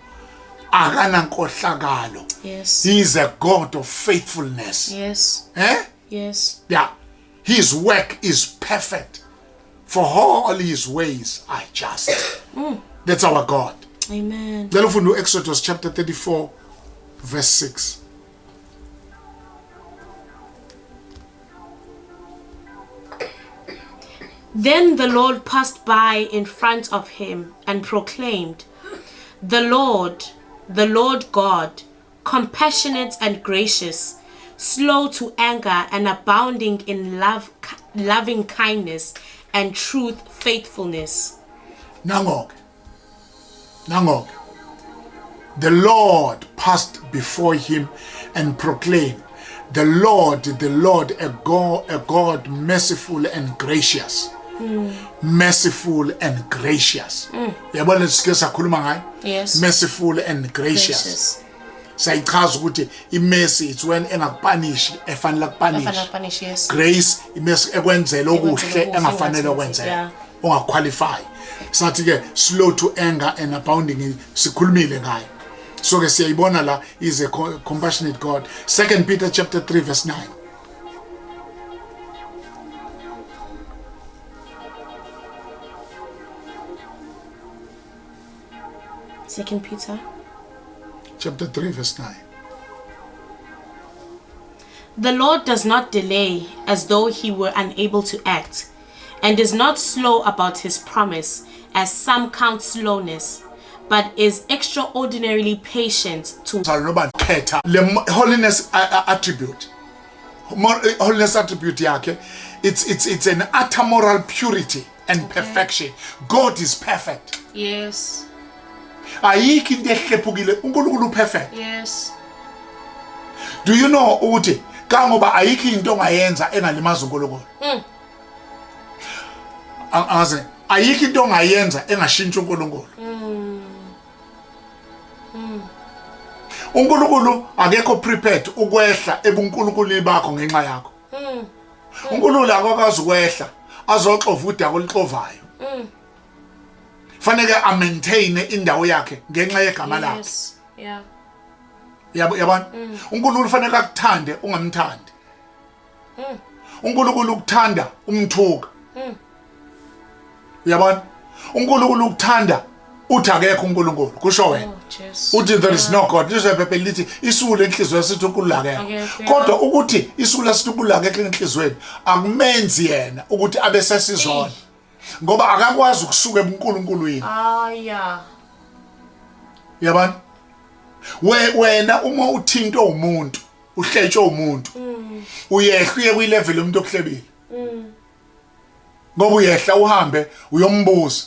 Speaker 1: akana nkohlakalo.
Speaker 2: Yes.
Speaker 1: He is a God of faithfulness.
Speaker 2: Yes.
Speaker 1: Eh?
Speaker 2: Yes.
Speaker 1: Yeah. His work is perfect. For all his ways are just. That's our God.
Speaker 2: Amen.
Speaker 1: Ngicela ufunde uExodus chapter 34 verse 6.
Speaker 2: Then the Lord passed by in front of him and proclaimed, The Lord, the Lord God, compassionate and gracious, slow to anger and abounding in love, loving kindness and truth, faithfulness.
Speaker 1: Nango ke. Nango ke. The Lord passed before him and proclaimed, The Lord, the Lord, a God merciful and gracious. Merciful and gracious. Yabona sike sakhuluma ngayo?
Speaker 2: Yes.
Speaker 1: Merciful and gracious.
Speaker 2: Gracious.
Speaker 1: Sayichaza ukuthi imercy it's when engakupanishi efanele
Speaker 2: Afanele
Speaker 1: kupunish.
Speaker 2: akupunish, yes.
Speaker 1: Grace imercy ekwenzela okuhle
Speaker 2: okuhle
Speaker 1: engafanele
Speaker 2: ongathi-
Speaker 1: ukwenzela.
Speaker 2: yeah.
Speaker 1: Ungaqualify. Sathi ke slow to anger and abounding in sikhulumile ngayo. So ke siyayibona la is a compassionate God. 2 Peter chapter 3 verse 9.
Speaker 2: 2 Peter
Speaker 1: Chapter 3 verse 9.
Speaker 2: The Lord does not delay as though he were unable to act, and is not slow about his promise, as some count slowness, but is extraordinarily patient to
Speaker 1: Noba khetha le holiness attribute. Holiness attribute yakhe, it's an utter moral purity and perfection. God is perfect.
Speaker 2: Yes.
Speaker 1: Ayikho into ehlephukile, uNkulunkulu perfect.
Speaker 2: Yes.
Speaker 1: Do you know ukuthi kangoba ayikho into ongayenza engalimaza uNkulunkulu? Angazi, ayikho into ongayenza engashintsha uNkulunkulu. uNkulunkulu akekho prepared ukwehla ebunkulunkulwini bakho ngenxa yakho. uNkulunkulu akakwazi ukwehla azoxova udaka oluxovayo. Fanele a maintain indawo yakhe ngenxa yegama lakhe.
Speaker 2: Yes. Yeah.
Speaker 1: Yabo, yabona? uNkulunkulu fanele akuthande ungamthandi. uNkulunkulu ukuthanda umthuka. Uyabona? uNkulunkulu ukuthanda uthi akekho uNkulunkulu, kusho wena.
Speaker 2: Oh, Jesu.
Speaker 1: Uthi there is no God. Lizwe iBhayibheli lithi isuku lenhliziyo sithi uNkulunkulu akekho.
Speaker 2: Akekho, yeah.
Speaker 1: Kodwa ukuthi isuku lesithi uNkulunkulu akekho enhliziyweni akumenzi yena ukuthi abe sesizona. Ngoba akakwazi ukusuka ebuNkulunkulwini.
Speaker 2: Yeah.
Speaker 1: Uyabona? Wena uma uthintwe umuntu, uhletshwe umuntu, uyehla uye kwilevel yomuntu okuhlebile. Ngoba uyehla uhambe uyombuza,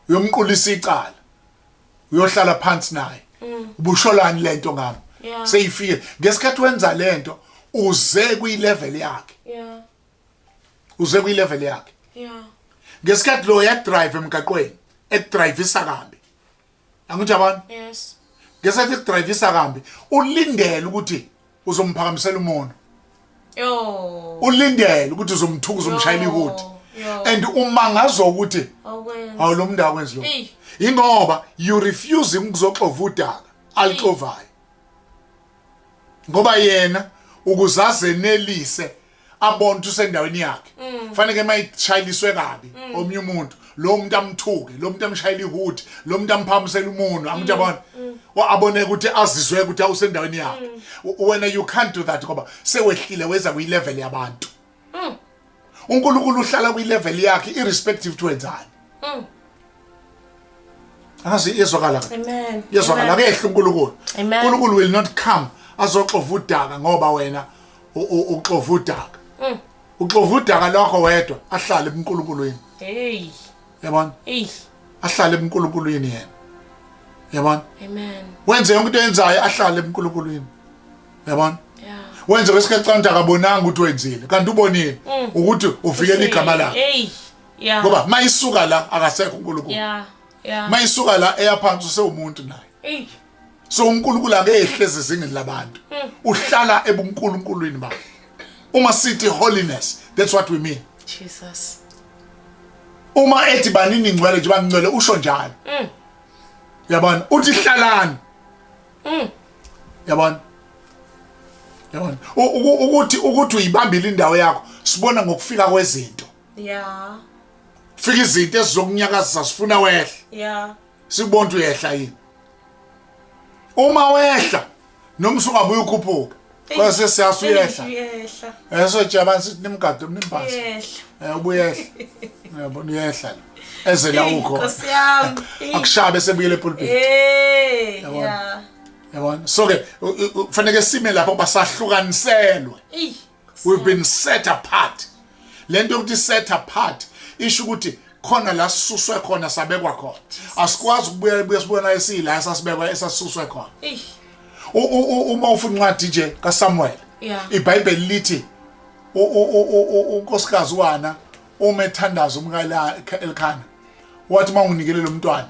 Speaker 1: uyomqulisa icala, uyohlala phansi naye. Ubusholani lento ngami?
Speaker 2: Yeah.
Speaker 1: Seyifike ngesikhathi wenza lento uze kwilevel yakhe.
Speaker 2: Yeah.
Speaker 1: Uze kwilevel yakhe.
Speaker 2: Yeah.
Speaker 1: Ngesikhathi lo ya drive emgaqweni, ekudrivisa kabi. Angithi yabona?
Speaker 2: Yes.
Speaker 1: Ngesathi kudrivisa kambi, ulindele ukuthi uzomphakamisela umono.
Speaker 2: Yo.
Speaker 1: Ulindele ukuthi uzomthuka uzomshayela ihudi. And umangazwa ukuthi awu lo muntu akwenzi lokho. Ingoba you refuse ukuzoxova udaka alixovayo. Ngoba yena ukuze azenelise abone ukuthi usendaweni yakhe fanele mayishayiliswe kabi omunye umuntu lo muntu amthuke lo muntu amshayela ihudi lo muntu amphamisela umunwe angithi yabona abone ukuthi azizwe ukuthi awusendaweni yakhe. Wena you can't do that ngoba sewehlile weza kwi-level yabantu. uNkulunkulu uhlala kwi-level yakhe irrespective to wenzani. Angazi iyezwakala.
Speaker 2: Amen.
Speaker 1: Iyezwakala akehla uNkulunkulu. uNkulunkulu will not come azoxova udaka ngoba wena uxova udaka. Uxova udaka lwakho wedwa ahlale ebuNkulunkulwini.
Speaker 2: Hey.
Speaker 1: Yabona?
Speaker 2: Hey.
Speaker 1: Ahlale ebuNkulunkulwini yena. Yabona?
Speaker 2: Amen.
Speaker 1: Wenze yonke into oyenzayo ahlale ebuNkulunkulwini. Yabona?
Speaker 2: Yeah.
Speaker 1: Wenze kwesikhathi kanti akabonanga ukuthi wenzile kanti ubonile ukuthi uvikela igama lakhe.
Speaker 2: Hey. Yeah.
Speaker 1: Ngoba mayisuka la akasekho uNkulunkulu.
Speaker 2: Yeah. Yeah.
Speaker 1: Mayisuka la eyaphansi usewumuntu naye.
Speaker 2: Hey.
Speaker 1: So uNkulunkulu akehle ezizingeni labantu. Uhlala ebunkulunkulwini bakhe. Uma sithi holiness, that's what we mean.
Speaker 2: Jesus.
Speaker 1: Uma ethi banini ngcwele nje bangcwele usho njalo. Yabona? Uthi hlalani. Yabona? Yabona? Ukuthi uyibambile indawo yakho sibona ngokufika kwezinto.
Speaker 2: Yeah.
Speaker 1: Fika izinto ezizokunyakazisa sifuna wehle.
Speaker 2: Yeah.
Speaker 1: Sikubona ukuthi uyehla yini. Uma wehla noma usungabuya ukhuphuka. Kwase siyasa uyehla.
Speaker 2: Uyehla.
Speaker 1: Esojabani sithi nimgade nimbase.
Speaker 2: Uyehla.
Speaker 1: Ubuyehla. Yabona uyehla lo. Eze la ukho.
Speaker 2: Nkosi yami.
Speaker 1: Akushabe sebuyele epulpit.
Speaker 2: Eh. Yeah.
Speaker 1: Yabona? So ke kufanele sime lapho basahlukaniselwe.
Speaker 2: Ey.
Speaker 1: We've been set apart. Lento yokuthi set apart isho ukuthi khona la sisuswe khona sabekwa khona. Asikwazi ukubuya buya sibona esila esasibekwa esasisuswe khona.
Speaker 2: Ey.
Speaker 1: Uma ufuna incwadi nje kaSamuel.
Speaker 2: Yeah.
Speaker 1: iBhayibheli lithi unkosikazi wana uma ethandaza umka Elkhana wathi manginikele lo mntwana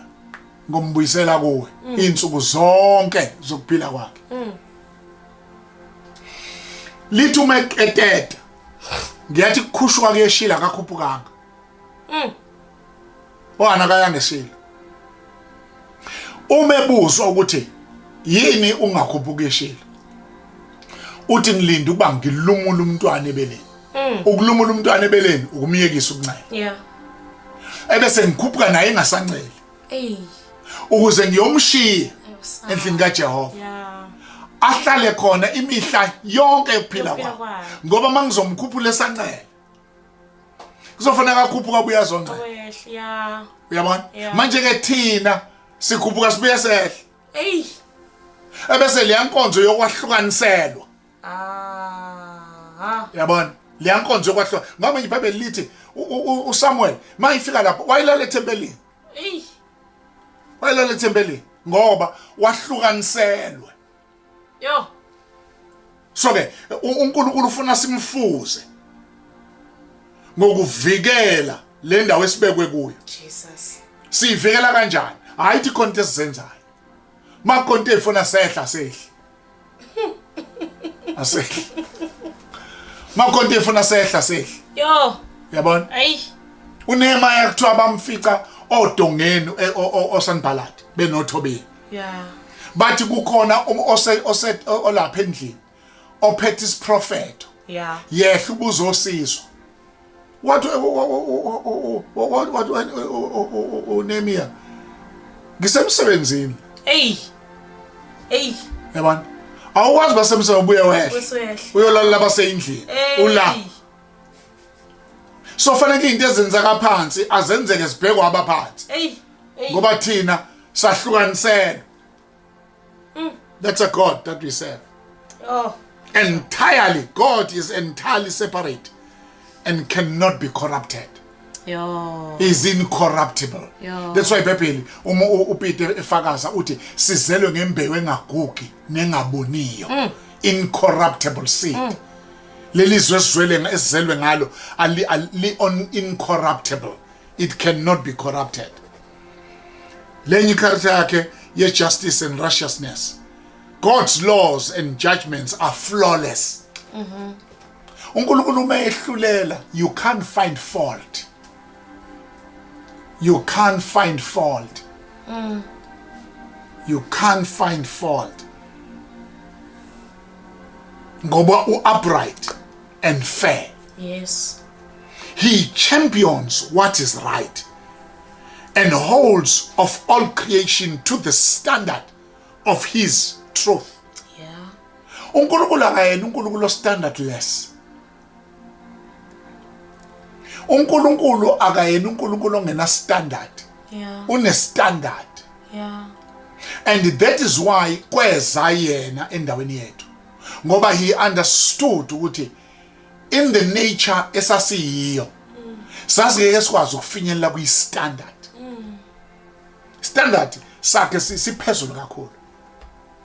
Speaker 1: ngombuyisela kuwe insuku zonke zokuphila kwakhe. Lithi uma eqeteta ngiyathi kukhushuka kuyeshila akakhuphukanga. Wana kayangeshila. Uma ebuzwa ukuthi yini ungakhuphuki eshila, uthi ngilinde ukuba ngilumule umntwana ebeleni. Ukulumula umntwana ebeleni ukumyekisa ukuncela.
Speaker 2: Yeah.
Speaker 1: Ebese ngikhuphuka naye engasanceli.
Speaker 2: Ey.
Speaker 1: Ukuze ngiyomshiya endlini kaJehova.
Speaker 2: Yeah.
Speaker 1: Ahlale khona imihla yonke yokuphila
Speaker 2: Yokuphila
Speaker 1: kwakhe.
Speaker 2: kwakhe.
Speaker 1: Ngoba mangizomkhuphula esancela kuzofanele akhuphuka abuye azoncela.
Speaker 2: Uyehla. Yeah.
Speaker 1: Uyabona?
Speaker 2: Yeah.
Speaker 1: Manje ke thina sikhuphuka sibuye sehle.
Speaker 2: Ey.
Speaker 1: Ebese leya nkonzo yokwahlukaniselwa.
Speaker 2: Ah.
Speaker 1: Uyabona? Leya nkonzo yokwahluka. Ngoba iBhayibheli lithi uSamuel mayifika lapho wayilala ethempelini.
Speaker 2: Ey.
Speaker 1: Wayilala ethempelini ngoba wahlukaniselwe.
Speaker 2: Yo.
Speaker 1: So ke uNkulunkulu ufuna simfuze ngokuvikela le ndawo esibekwe kuyo.
Speaker 2: Jesus.
Speaker 1: Siyivikela kanjani? Hayi ithi khona into esizenzayo. Makonto efuna sehla sehla. Asehla. Makonto efuna sehla sehla.
Speaker 2: Yo.
Speaker 1: Uyabona?
Speaker 2: Ayi.
Speaker 1: uNehemiah kuthiwa bamfica odongeni oSanballat benoThobiya.
Speaker 2: Yeah.
Speaker 1: Bathi kukhona ose olapha endlini ophethe isiprofetho.
Speaker 2: Yeah.
Speaker 1: Yehla ubuzosizwa. Wathi uNehemiah ngisemsebenzini.
Speaker 2: Hey. Hey.
Speaker 1: Yabona? Awukwazi basemsebenzini ubuye wehle.
Speaker 2: Usuyehla.
Speaker 1: Uyolala basendlini.
Speaker 2: Hey.
Speaker 1: Ula. So fanele into ezenzeka phansi azenzeke sibhekwa abaphansi.
Speaker 2: Hey. Hey.
Speaker 1: Ngoba thina sahlukaniselwe. That's a God that we serve.
Speaker 2: Oh.
Speaker 1: Entirely, God is entirely separate and cannot be corrupted.
Speaker 2: Yo.
Speaker 1: Is incorruptible.
Speaker 2: Yo.
Speaker 1: That's why iBhayibheli uma uPeter efakaza uthi sizelwe ngembewu engagugi nengaboniyo. Incorruptible seed. Leli zwe esizwele esizelwe ngalo ali on incorruptible. It cannot be corrupted. Lenye character yakhe ye-justice and righteousness. God's laws and judgments are flawless. uNkulunkulu uma ehlulela, you can't find fault, you can't find fault, you can't find fault, ngoba u-upright and fair. He champions what is right and holds of all creation to the standard of his truth. UNkulunkulu akayena uNkulunkulu standardless. UNkulunkulu akayena uNkulunkulu ongena standard. Une standard. And that is why kweza yena endaweni yethu. Ngoba he understood ukuthi in the nature esasiyiyo sasingeke sikwazi ukufinyelela kwi standard. Standard sakhe siphezulu kakhulu.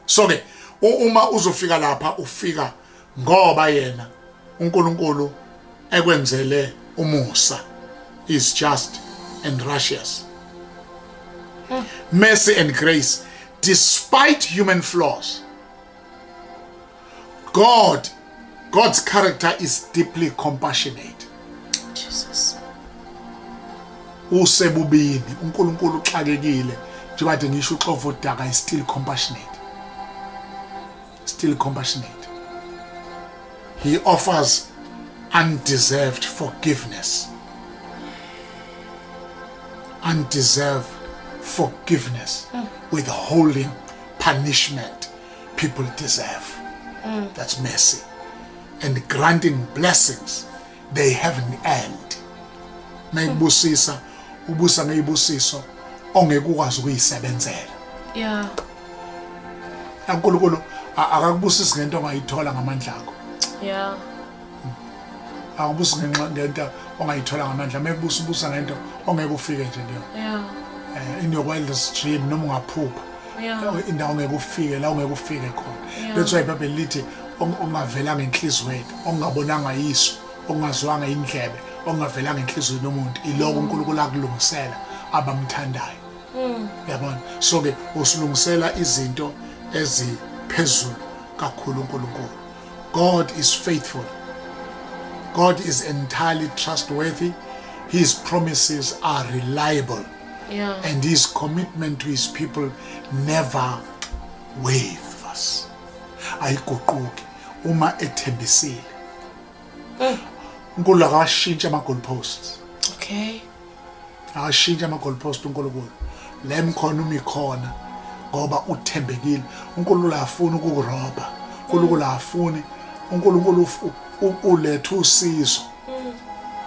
Speaker 1: So ke uma uzofika lapha, ufika ngoba yena uNkulunkulu ekwenzele umusa. Is just and righteous. Mercy and grace: despite human flaws, God's character is deeply compassionate.
Speaker 2: Jesus.
Speaker 1: Usebubini uNkulunkulu uxakekile, njengoba ngisho uxova udaka, is still compassionate, still compassionate. He offers undeserved forgiveness, undeserved forgiveness, withholding punishment people deserve. That's mercy. And granting blessings they haven't earned. Mayibusisa, ubusa ngeyibusiso ongeke ukwazi ukuyisebenzela. uNkulunkulu akakubusisi ngento ongayithola ngamandla akho. Akubusi ngenxa ngento ongayithola ngamandla. Mekubusa, ubusa ngento ongeke ufike nje kuyona. In your wildest dream, noma ungaphupha indawo ongeke ufike la, ongeke ufike khona. That's why iBhayibheli lithi ongavelanga enhliziyweni, ongabonanga iso, ongazwanga indlebe, ongavelanga enhliziyweni yomuntu, iloko uNkulunkulu akulungisela abamthandayo. Yabona, so ke usilungisela izinto eziphezulu kakhulu uNkulunkulu. God is faithful. God is entirely trustworthy. His promises are reliable and his commitment to his people never wavers. Ayiguquki uma ethembisile. uNkulunkulu akashintsha ama goalposts. Akashintsha ama goalpost uNkulunkulu. La emkhona uma ikhona, ngoba uthembekile. uNkulunkulu afuni ukukurobha, uNkulunkulu afuni, uNkulunkulu uletha usizo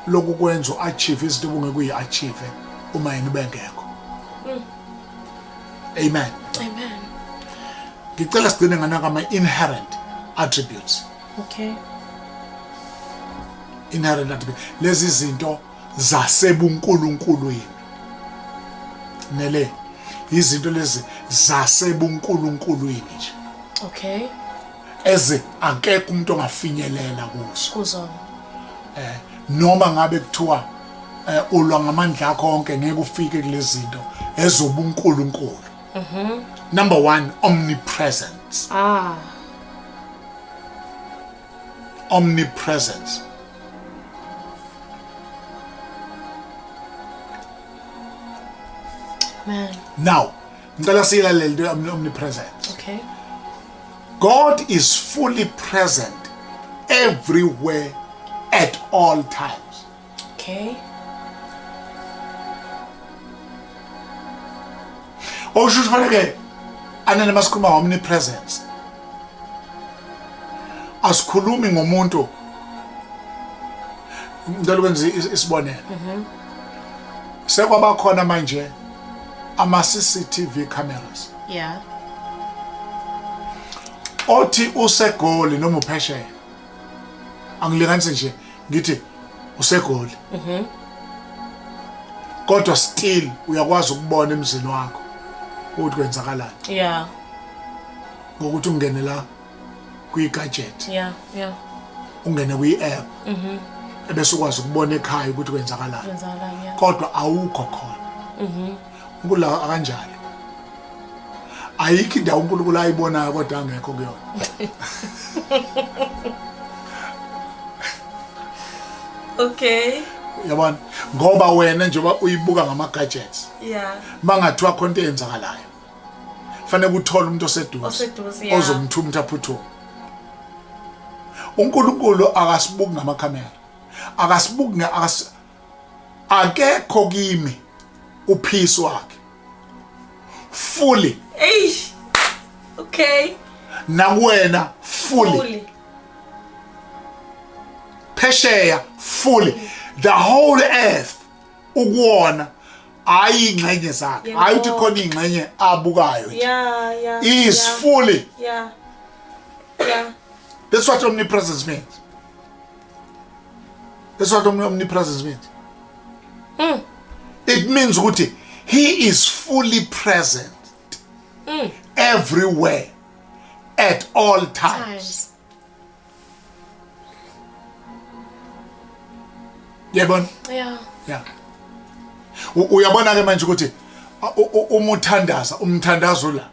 Speaker 1: lokukwenza uachieve izinto obungeke uyi-achieve uma yena ubengekho. Amen.
Speaker 2: Amen.
Speaker 1: Ngicela sigcine nganaka ama-inherent attributes. Inherent attributes, lezi zinto zasebuNkulunkulwini, nele izinto lezi zasebuNkulunkulwini nje eze akekho umuntu ongafinyelela kuzo.
Speaker 2: Kuzona.
Speaker 1: Noma ngabe kuthiwa ulwa ngamandla akho onke, ngeke ufike kulezi zinto ezobuNkulunkulu. Number 1, omnipresence. Omnipresence.
Speaker 2: Man.
Speaker 1: Now ngicela siyilalele into omnipresence. God is fully present everywhere at all times. Okusho ukuthi fanele anene masikhuluma omnipresence, asikhulumi ngomuntu. Ngicela ukwenza isibonelo. Sekwaba khona manje ama CCTV cameras. Othi useGoli noma uphesheya, angilinganise nje ngithi useGoli, kodwa still uyakwazi ukubona emzini wakho ukuthi kwenzakalani ngokuthi ungene la kwi-gadget, ungene kwi-app, ebese ukwazi ukubona ekhaya ukuthi kwenzakalani.
Speaker 2: Kwenzakalani, yeah.
Speaker 1: Kodwa awukho khona. Kula akanjalo. Ayikho indawo uNkulunkulu ayibonayo kodwa angekho kuyona.
Speaker 2: Okay.
Speaker 1: Yabona? Ngoba wena njengoba uyibuka ngama gadgets.
Speaker 2: Yeah.
Speaker 1: Mangathiwa khona into eyenzakalayo. Fanele uthole umuntu oseduze.
Speaker 2: Oseduze, yeah.
Speaker 1: Ozomthuma ukuthi aphuthume. uNkulunkulu akasibuki ngamakhamera. Akasibuki akas akekho kimi upeace wakhe. Fully.
Speaker 2: Hey. Okay.
Speaker 1: Nakuwena fully. Fully. Phesheya fully. The whole earth ukuwona hayi ingxenye zakhe hayi ukuthi khona ingxenye abukayo
Speaker 2: nje yeah yeah
Speaker 1: is
Speaker 2: yeah.
Speaker 1: fully
Speaker 2: yeah yeah
Speaker 1: that's what omnipresence means that's what omnipresence means It means ukuthi he is fully present everywhere at all times.
Speaker 2: Times.
Speaker 1: Yabona?
Speaker 2: Yeah.
Speaker 1: Yeah. Uyabona ke manje ukuthi uma uthandaza umthandazo la.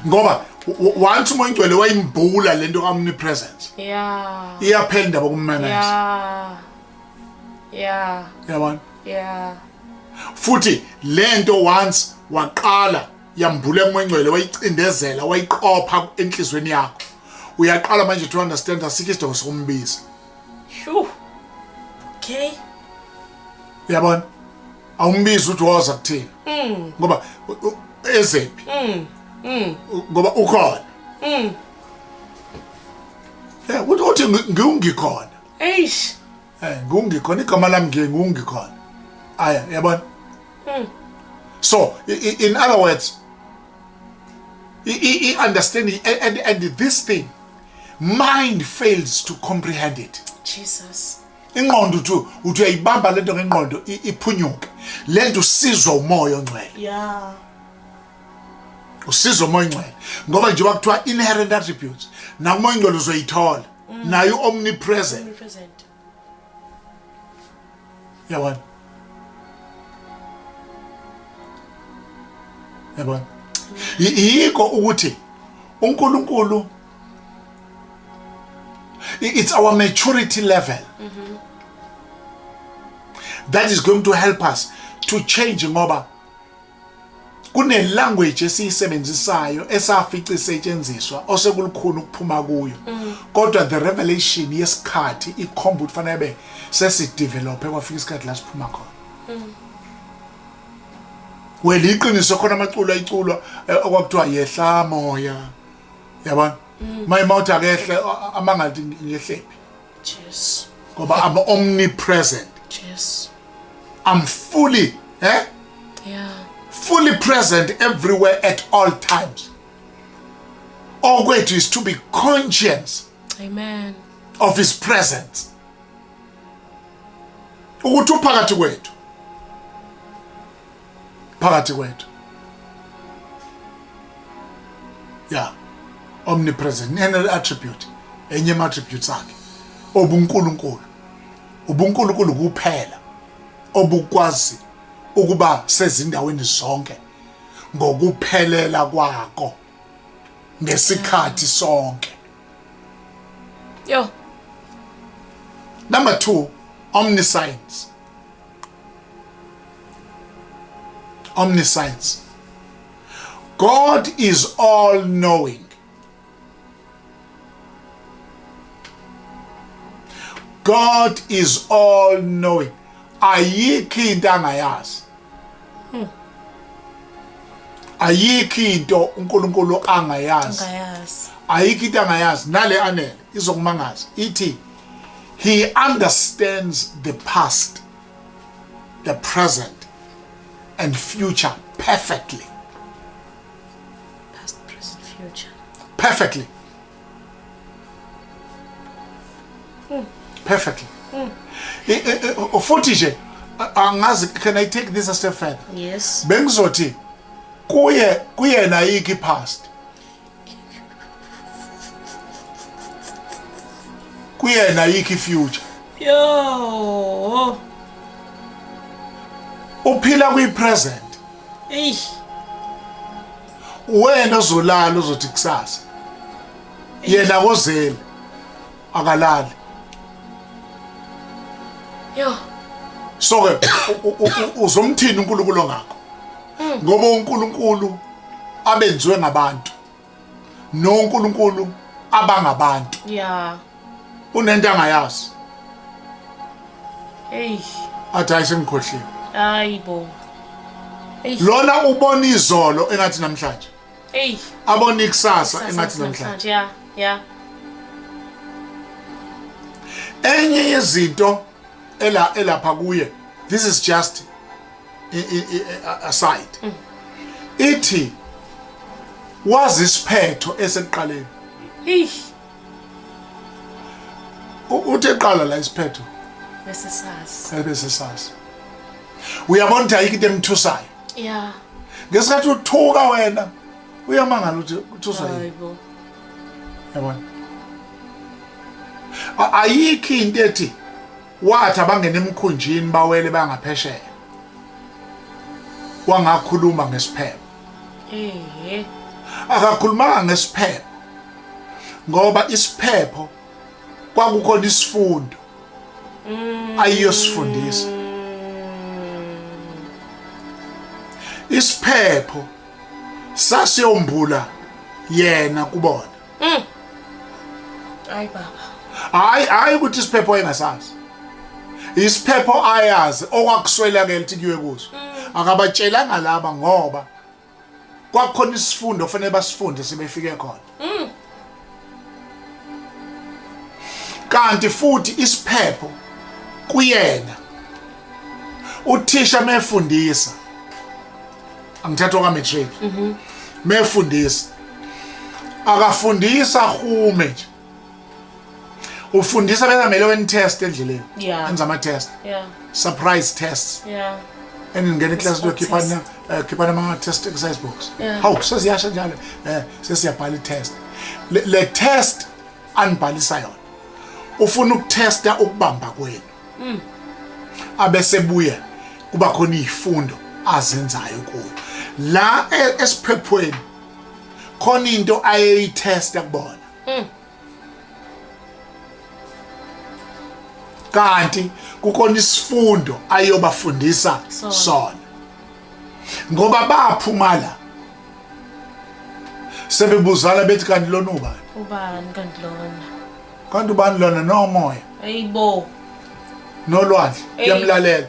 Speaker 1: Ngoba once umoya ingcwele wayimbula lento ka-omnipresence.
Speaker 2: Yeah.
Speaker 1: Iyaphela indaba kumemeza.
Speaker 2: Yeah. Yeah.
Speaker 1: Yabona?
Speaker 2: Yeah.
Speaker 1: Futhi lento once waqala yambula umoya ingcwele wayicindezela wayiqopha enhlizweni yakho. Uyaqala manje to understand asikho isidingo sokumbiza.
Speaker 2: Sure. Okay.
Speaker 1: Uyabona? Awumbizi uthi woza kuthina. Ngoba ezephi? Ngoba ukhona. Yeah, uthi ngiwungikhona.
Speaker 2: Eish.
Speaker 1: Ngiwungikhona igama lami ngiye ngiwungikhona. Aya, uyabona? So, in other words, understanding and this thing, mind fails to comprehend it.
Speaker 2: Jesus.
Speaker 1: Ingqondo uthi uyayibamba lento ngengqondo iphunyuke. Lento usizwa umoya ongcwele.
Speaker 2: Yeah.
Speaker 1: Usizwa umoya ongcwele. Ngoba njengoba kuthiwa inherent attributes, nakumoya ongcwele uzoyithola. Nayo omnipresent.
Speaker 2: Omnipresent.
Speaker 1: Yabona? Yabona? Yikho ukuthi uNkulunkulu it's our maturity level that is going to help us to change ngoba kune language esiyisebenzisayo esafica isetshenziswa osekulukhulu ukuphuma kuyo. Kodwa the revelation yesikhathi ikhomba ukuthi fanele be sesidevelope kwafika isikhathi la siphuma khona. Well, iqiniso khona amaculo ayiculwa okwakuthiwa yehla moya. Yabona? My mouth akehle amangathi ngehlephi.
Speaker 2: Jesu.
Speaker 1: Ngoba I'm omnipresent.
Speaker 2: Jesu.
Speaker 1: I'm fully,
Speaker 2: Yeah.
Speaker 1: fully present everywhere at all times. Okwethu is to be conscious.
Speaker 2: Amen.
Speaker 1: Of his presence. Ukuthi uphakathi kwethu. Phakathi kwethu. Yeah. Omnipresent. Nene attribute. Enye ama attributes akhe. ObuNkulunkulu. UbuNkulunkulu kuphela obukwazi ukuba sezindaweni zonke ngokuphelela kwakho ngesikhathi sonke.
Speaker 2: Yo.
Speaker 1: Number 2, omniscience. Omniscience. God is all knowing. God is all knowing. Ayikho into angayazi. Ayikho into uNkulunkulu angayazi.
Speaker 2: Angayazi.
Speaker 1: Ayikho into angayazi. Nale anele izokumangaza. Ithi he understands the past, the present and future perfectly.
Speaker 2: Past, present, future.
Speaker 1: Perfectly. Perfectly. Futhi nje angazi, can I take this a step further?
Speaker 2: Yes.
Speaker 1: Bengizothi kuyena ayikho i-past. Kuyena ayikho i-future.
Speaker 2: Yo.
Speaker 1: Uphila kwi-present.
Speaker 2: Eyi.
Speaker 1: Wena ozolala uzothi kusasa. Yena kozeli akalali.
Speaker 2: Yo.
Speaker 1: So ke uzomthini uNkulunkulu ngakho? Ngoba uNkulunkulu abenziwe ngabantu. noNkulunkulu abangabantu.
Speaker 2: Yeah.
Speaker 1: Unento angayazi.
Speaker 2: Hey.
Speaker 1: Athi hayi sengikhohliwe.
Speaker 2: Hayibo.
Speaker 1: Hey. Lona ubona izolo engathi namhlanje.
Speaker 2: Hey.
Speaker 1: Abona ikusasa engathi namhlanje.
Speaker 2: Yeah, yeah.
Speaker 1: Enye yezinto ela elapha kuye this is just aside. Ithi wazi isiphetho esekuqaleni.
Speaker 2: Hey.
Speaker 1: Uthi eqala la isiphetho
Speaker 2: bese sazi.
Speaker 1: Bese sazi. Uyabona ukuthi ayikho into emthusayo.
Speaker 2: Yeah.
Speaker 1: Ngesikhathi uthuka wena uyamangala ukuthi uthuswa yini.
Speaker 2: Hayibo.
Speaker 1: Yabona? Ayikho into ethi wathi abangena emkhunjini bawele bangaphesheya. Wangakhuluma ngesiphepho.
Speaker 2: Eh.
Speaker 1: Akakhulumanga ngesiphepho. Ngoba isiphepho kwakukhona isifundo ayiyosifundisa. Isiphepho sasiyombula yena kubona.
Speaker 2: Hayi baba.
Speaker 1: Hayi hayi ukuthi isiphepho engasazi. Isiphepho ayazi okwakuswelakela ukuthi kuyiwe kuso. Akabatshelanga laba ngoba kwakukhona isifundo fanele basifunde sebefike khona. Kanti futhi isiphepho kuyena uthisha mefundisa angithathwa ka matric mefundisa akafundisa hume nje ufundisa bekamele wen test endleleni enza ama test surprise tests and ngene class lokhiphana khiphana ama test exercise books hawu sesiyasha njalo sesiyabhala i test le test anibhalisa yona ufuna ukutesta ukubamba kwenu abesebuya kuba khona izifundo azenzayo kuyo la esiphephweni khona into ayeyitesta kubona kanti kukhona isifundo ayobafundisa sona ngoba baphuma la sebebuzana bethi kanti lona ubani
Speaker 2: ubani kanti lona
Speaker 1: kanti ubani lona nomoya
Speaker 2: ayibo
Speaker 1: nolwandle kuyamlalela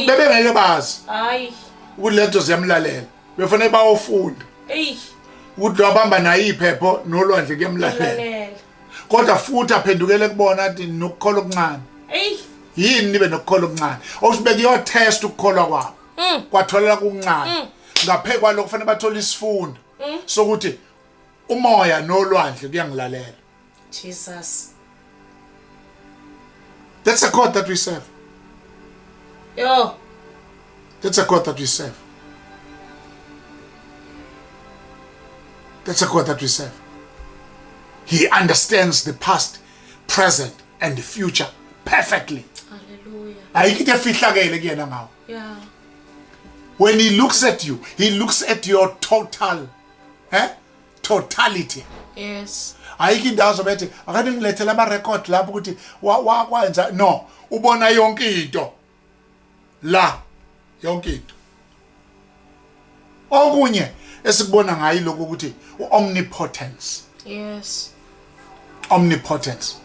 Speaker 1: bebengeke bazi
Speaker 2: hayi
Speaker 1: ukuthi lento ziyamlalela befanele bawofunda
Speaker 2: eyi
Speaker 1: ukuthi lwabamba naye iphepho nolwandle kuyamlalela kodwa futhi aphendukele kubona athi nokukholwa okuncane
Speaker 2: eyi
Speaker 1: yini nibe nokukholwa okuncane okusho bekuyotest ukukholwa kwabo kwatholela kuncane ngaphe kwalokho kufanele bathole isifundo sokuthi umoya nolwandle kuyangilalela.
Speaker 2: Jesus.
Speaker 1: That's a God that we serve.
Speaker 2: Yo.
Speaker 1: That's a God that we serve. That's a God that we serve. He understands the past, present, and the future perfectly.
Speaker 2: Hallelujah.
Speaker 1: Ayikho into efihlakele kuyena ngawo.
Speaker 2: Yeah.
Speaker 1: When he looks at you, he looks at your total totality.
Speaker 2: Yes.
Speaker 1: Ayikho indawo zobethi akade ngilethele ama record lapho ukuthi wakwenza no ubona yonke into la yonke into. Okunye esikubona ngayo lokhu ukuthi uomnipotence.
Speaker 2: Yes.
Speaker 1: Omnipotence.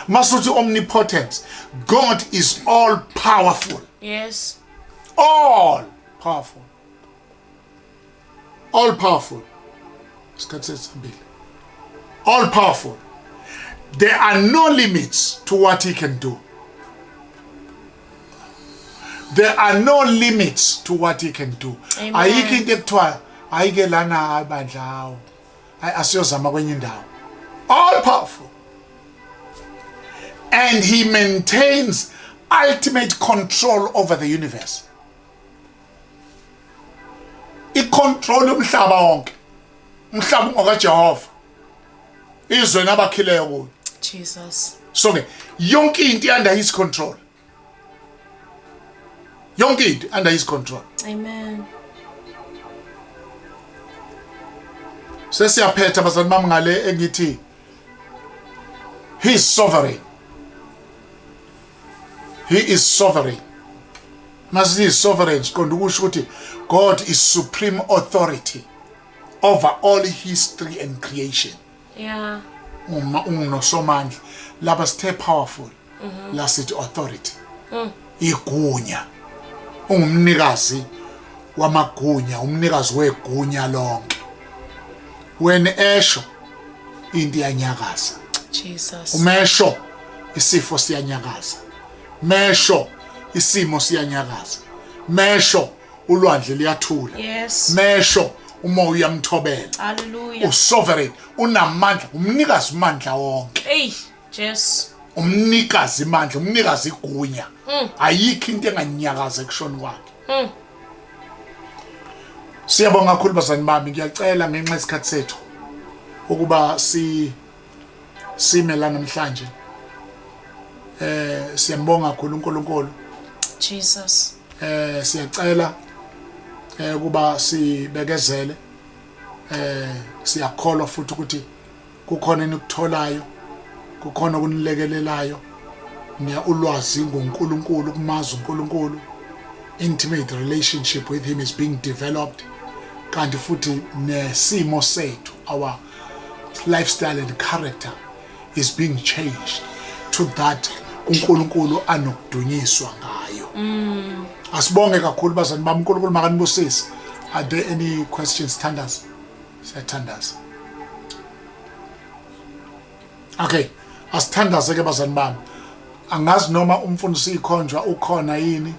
Speaker 1: Masuthi omnipotence, God is all powerful.
Speaker 2: Yes.
Speaker 1: All powerful. All powerful. Isikhathi sesihambile. All powerful. There are no limits to what he can do. There are no limits to what he can do. Ayikho into ekuthiwa ayike lana hayi bandla hawo. Hayi asiyozama kwenye indawo. All powerful. And he maintains ultimate control over the universe. I-control yomhlaba wonke. Umhlaba ungokaJehova. Izwe nabakhileyo kulo.
Speaker 2: Jesus.
Speaker 1: So ke yonke into under his control. Yonke into under his control.
Speaker 2: Amen.
Speaker 1: Sesiyaphetha bazali bami ngale engithi he is sovereign. He is sovereign. Masithi sovereign siqonda ukusho ukuthi God is supreme authority over all history and creation.
Speaker 2: Yeah.
Speaker 1: Uma ungunosomandla lapha sithe powerful. La sithi authority. Igunya. Ungumnikazi wamagunya, umnikazi wegunya lonke. Wena esho into iyanyakaza.
Speaker 2: Jesus.
Speaker 1: Umesho isifo siyanyakaza. Mesho isimo siyanyakaza. Mesho ulwandle liyathula.
Speaker 2: Yes.
Speaker 1: Mesho umoya uyamthobela.
Speaker 2: Hallelujah.
Speaker 1: Usovereign, unamandla, umnikazi mandla wonke.
Speaker 2: Hey, Jesu.
Speaker 1: Umnikazi mandla, umnikazi igunya. Ayikho into enganyakaza ekushoni kwakhe. Siyabonga kakhulu bazali bami, ngiyacela ngenxa yesikhathi sethu ukuba si sime la namhlanje. Siyambonga kakhulu uNkulunkulu.
Speaker 2: Jesus.
Speaker 1: Siyacela kuba sibekezele. Siyakholwa futhi ukuthi kukhona enikutholayo, kukhona okunilekelelayo. Niya ulwazi ngoNkulunkulu, ukumazi uNkulunkulu. Intimate relationship with him is being developed. Kanti futhi nesimo sethu, our lifestyle and character is being changed to that uNkulunkulu anokudunyiswa ngayo. Asibonge kakhulu bazali bami, uNkulunkulu makanibusise. Are there any questions? Thandaza. Siyathandaza. Okay, asithandaze ke bazali bami. Angazi noma umfundisi ikhonjwa ukhona yini.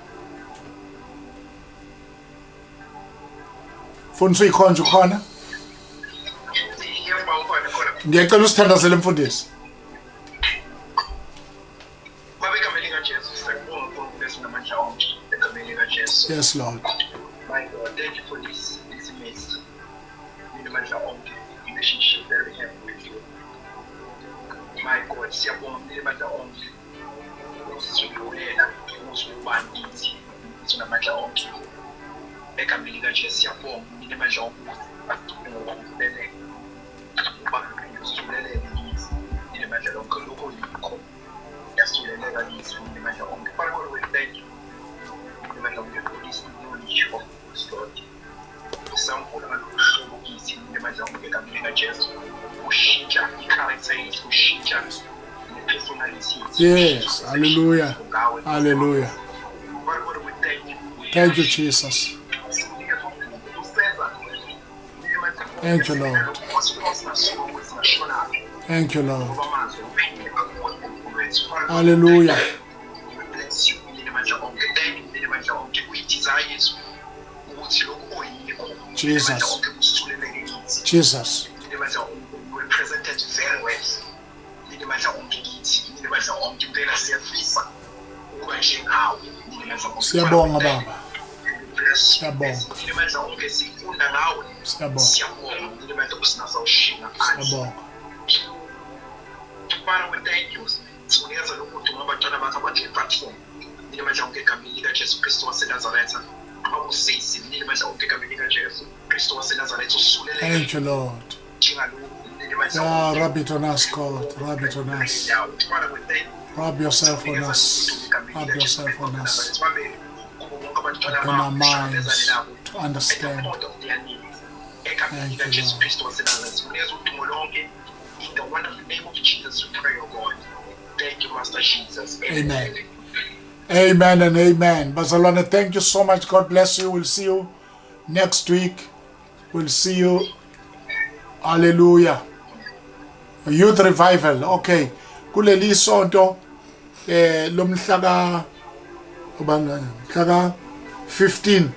Speaker 1: Mfundisi uyikhonjwa ukhona?
Speaker 3: Yebo, ukhona khona.
Speaker 1: Ngiyacela usithandazele mfundisi.
Speaker 3: Baba, egameni likaJesu, siyakubonga uNkulunkulu esinamandla onke. Egameni likaJesu.
Speaker 1: Yes Lord.
Speaker 3: My God, thank you for this intimate namandla onke relationship that we have with you. My God, siyabonga namandla onke. Usithulela ukuthi ubani kithi sinamandla onke. Egameni likaJesu siyabonga namandla onke. Uba usithulelele kithi namandla lonke lokho yikho. Yasuleleka kithi namandla onke. Father God, we thank you. Namandla onke for this knowledge of Lord. Isambulo ngalolu kithi namandla onke egameni likaJesu. Ushintsha i-character yethu, ushintsha ne-personality yethu.
Speaker 1: Yes, hallelujah.
Speaker 3: Ngawe.
Speaker 1: Hallelujah.
Speaker 3: Father God, we thank you.
Speaker 1: Thank you Jesus. Thank you, Lord. Thank you Lord. Hallelujah.
Speaker 3: Bless you namandla onke. Thank you namandla onke. We desire ukuthi lokhu oyikho
Speaker 1: Jesus.
Speaker 3: namandla onke kusithuleleke kithi.
Speaker 1: Jesus.
Speaker 3: Namandla onke, you represented very well. Namandla onke kithi. Namandla onke impela siyafisa ukuba njengawe. Namandla onke.
Speaker 1: Siyabonga baba.
Speaker 3: Bless you.
Speaker 1: Siyabonga.
Speaker 3: Namandla onke sifunda ngawe.
Speaker 1: Siyabonga.
Speaker 3: Siyabonga. Namandla usinaza ushiya ngaphandle.
Speaker 1: Siyabonga.
Speaker 3: Father, we thank you. Sikunikeza lokhu udumo abantwana bakho abakule platform. Namandla onke egameni likaJesu Kristu waseNazaretha. Abusisi namandla onke egameni likaJesu Kristu waseNazaretha usuleleke
Speaker 1: Thank you Lord.
Speaker 3: njengalokhu namandla
Speaker 1: Yeah,
Speaker 3: onke.
Speaker 1: rub it on us, God. Rub it on us.
Speaker 3: Father, we thank you.
Speaker 1: Rub yourself on us. Rub yourself on us. Open our minds to understand. Thank you,
Speaker 3: Jesu
Speaker 1: Lord.
Speaker 3: Kristu waseNazaretha. Unikeza udumo lonke. In the wonderful name of Jesus, we pray, O God. Thank you, Master Jesus.
Speaker 1: Amen. Amen and amen. Bazalwane, thank you so much. God bless you. We'll see you next week. We'll see you. Hallelujah. Youth revival. Okay. Kuleli sonto lomhla ka ubani lana? Mhla ka 15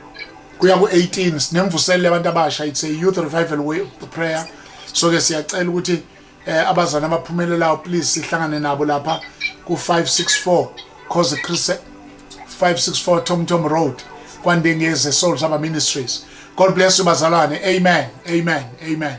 Speaker 1: kuya ku 18 sinemvuselelo yabantu abasha. It's a youth revival way prayer. So ke siyacela ukuthi abazali abaphumelelayo please sihlangane nabo lapha ku 564 Cause Chris 564 Tom Tom Road KwaNdengezi Souls Saba Ministries. God bless you bazalwane. Amen. Amen. Amen.